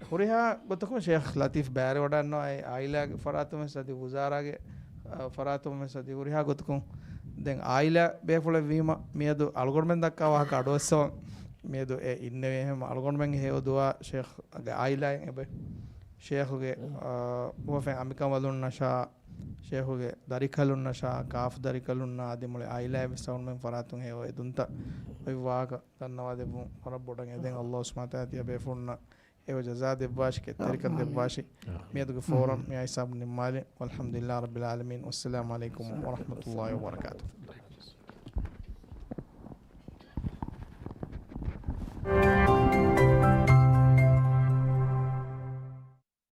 ހުރިހާ ގޮތަކުން ޝޭޚް ލަތީފް ބައިވެރިވަޑައިންނަވާ އެ އާއިލާގެ ފަރާތުން ވެސް އަދި ވުޒާރާގެ، އަ، ފަރާތުން ވެސް އަދި ހުރިހާ ގޮތަކުން ދެން އާއިލާ ބޭފުޅެއް ވީމަ މިއަދު އަޅުގަނޑުމެން ދައްކާ ވާހަކަ އަޑުއައްސަވަން މިއަދު އެ އިންނެވި. އެހެން އަޅުގަނޑުމެންގެ ހެޔޮ ދުޢާ ޝޭޚްގެ އާއިލާއިން އެބަ ޝޭޚުގެ، އާ، އުވަފެން އަނބިކަނބަލުންނަށާ، ޝޭޚުގެ ދަރިކަލުންނަށާ، ކާފަ ދަރިކަލުންނާ އަދި މުޅި އާއިލާއަށް ވެސް އަޅުގަނޑުމެން ފަރާތުން ހެޔޮ އެދުންތައް އޮތް ވާހަކަ ދަންނަވާ ދެއްވުން ވަރަށް ބޮޑަށް އެދެން. އައްލާހު ސުބްޙާނަހޫ ވަތަޢާލާ ތިޔަ ބޭފުޅުންނަށް ހެޔޮ ޖަޒާ ދެއްވާށި، ކެތްތެރިކަން ދެއްވާށި. މިއަދުގެ ފޯރަމް މި ހިސާބުން ނިންމާލިން. ވަލްޙަމްދުލިއްލާހި ރައްބިލް ޢާލަމީން. ވައްސަލާމު ޢަލައިކުމް ވަރަޙްމަތުﷲ ވަބަރަކާތުހު.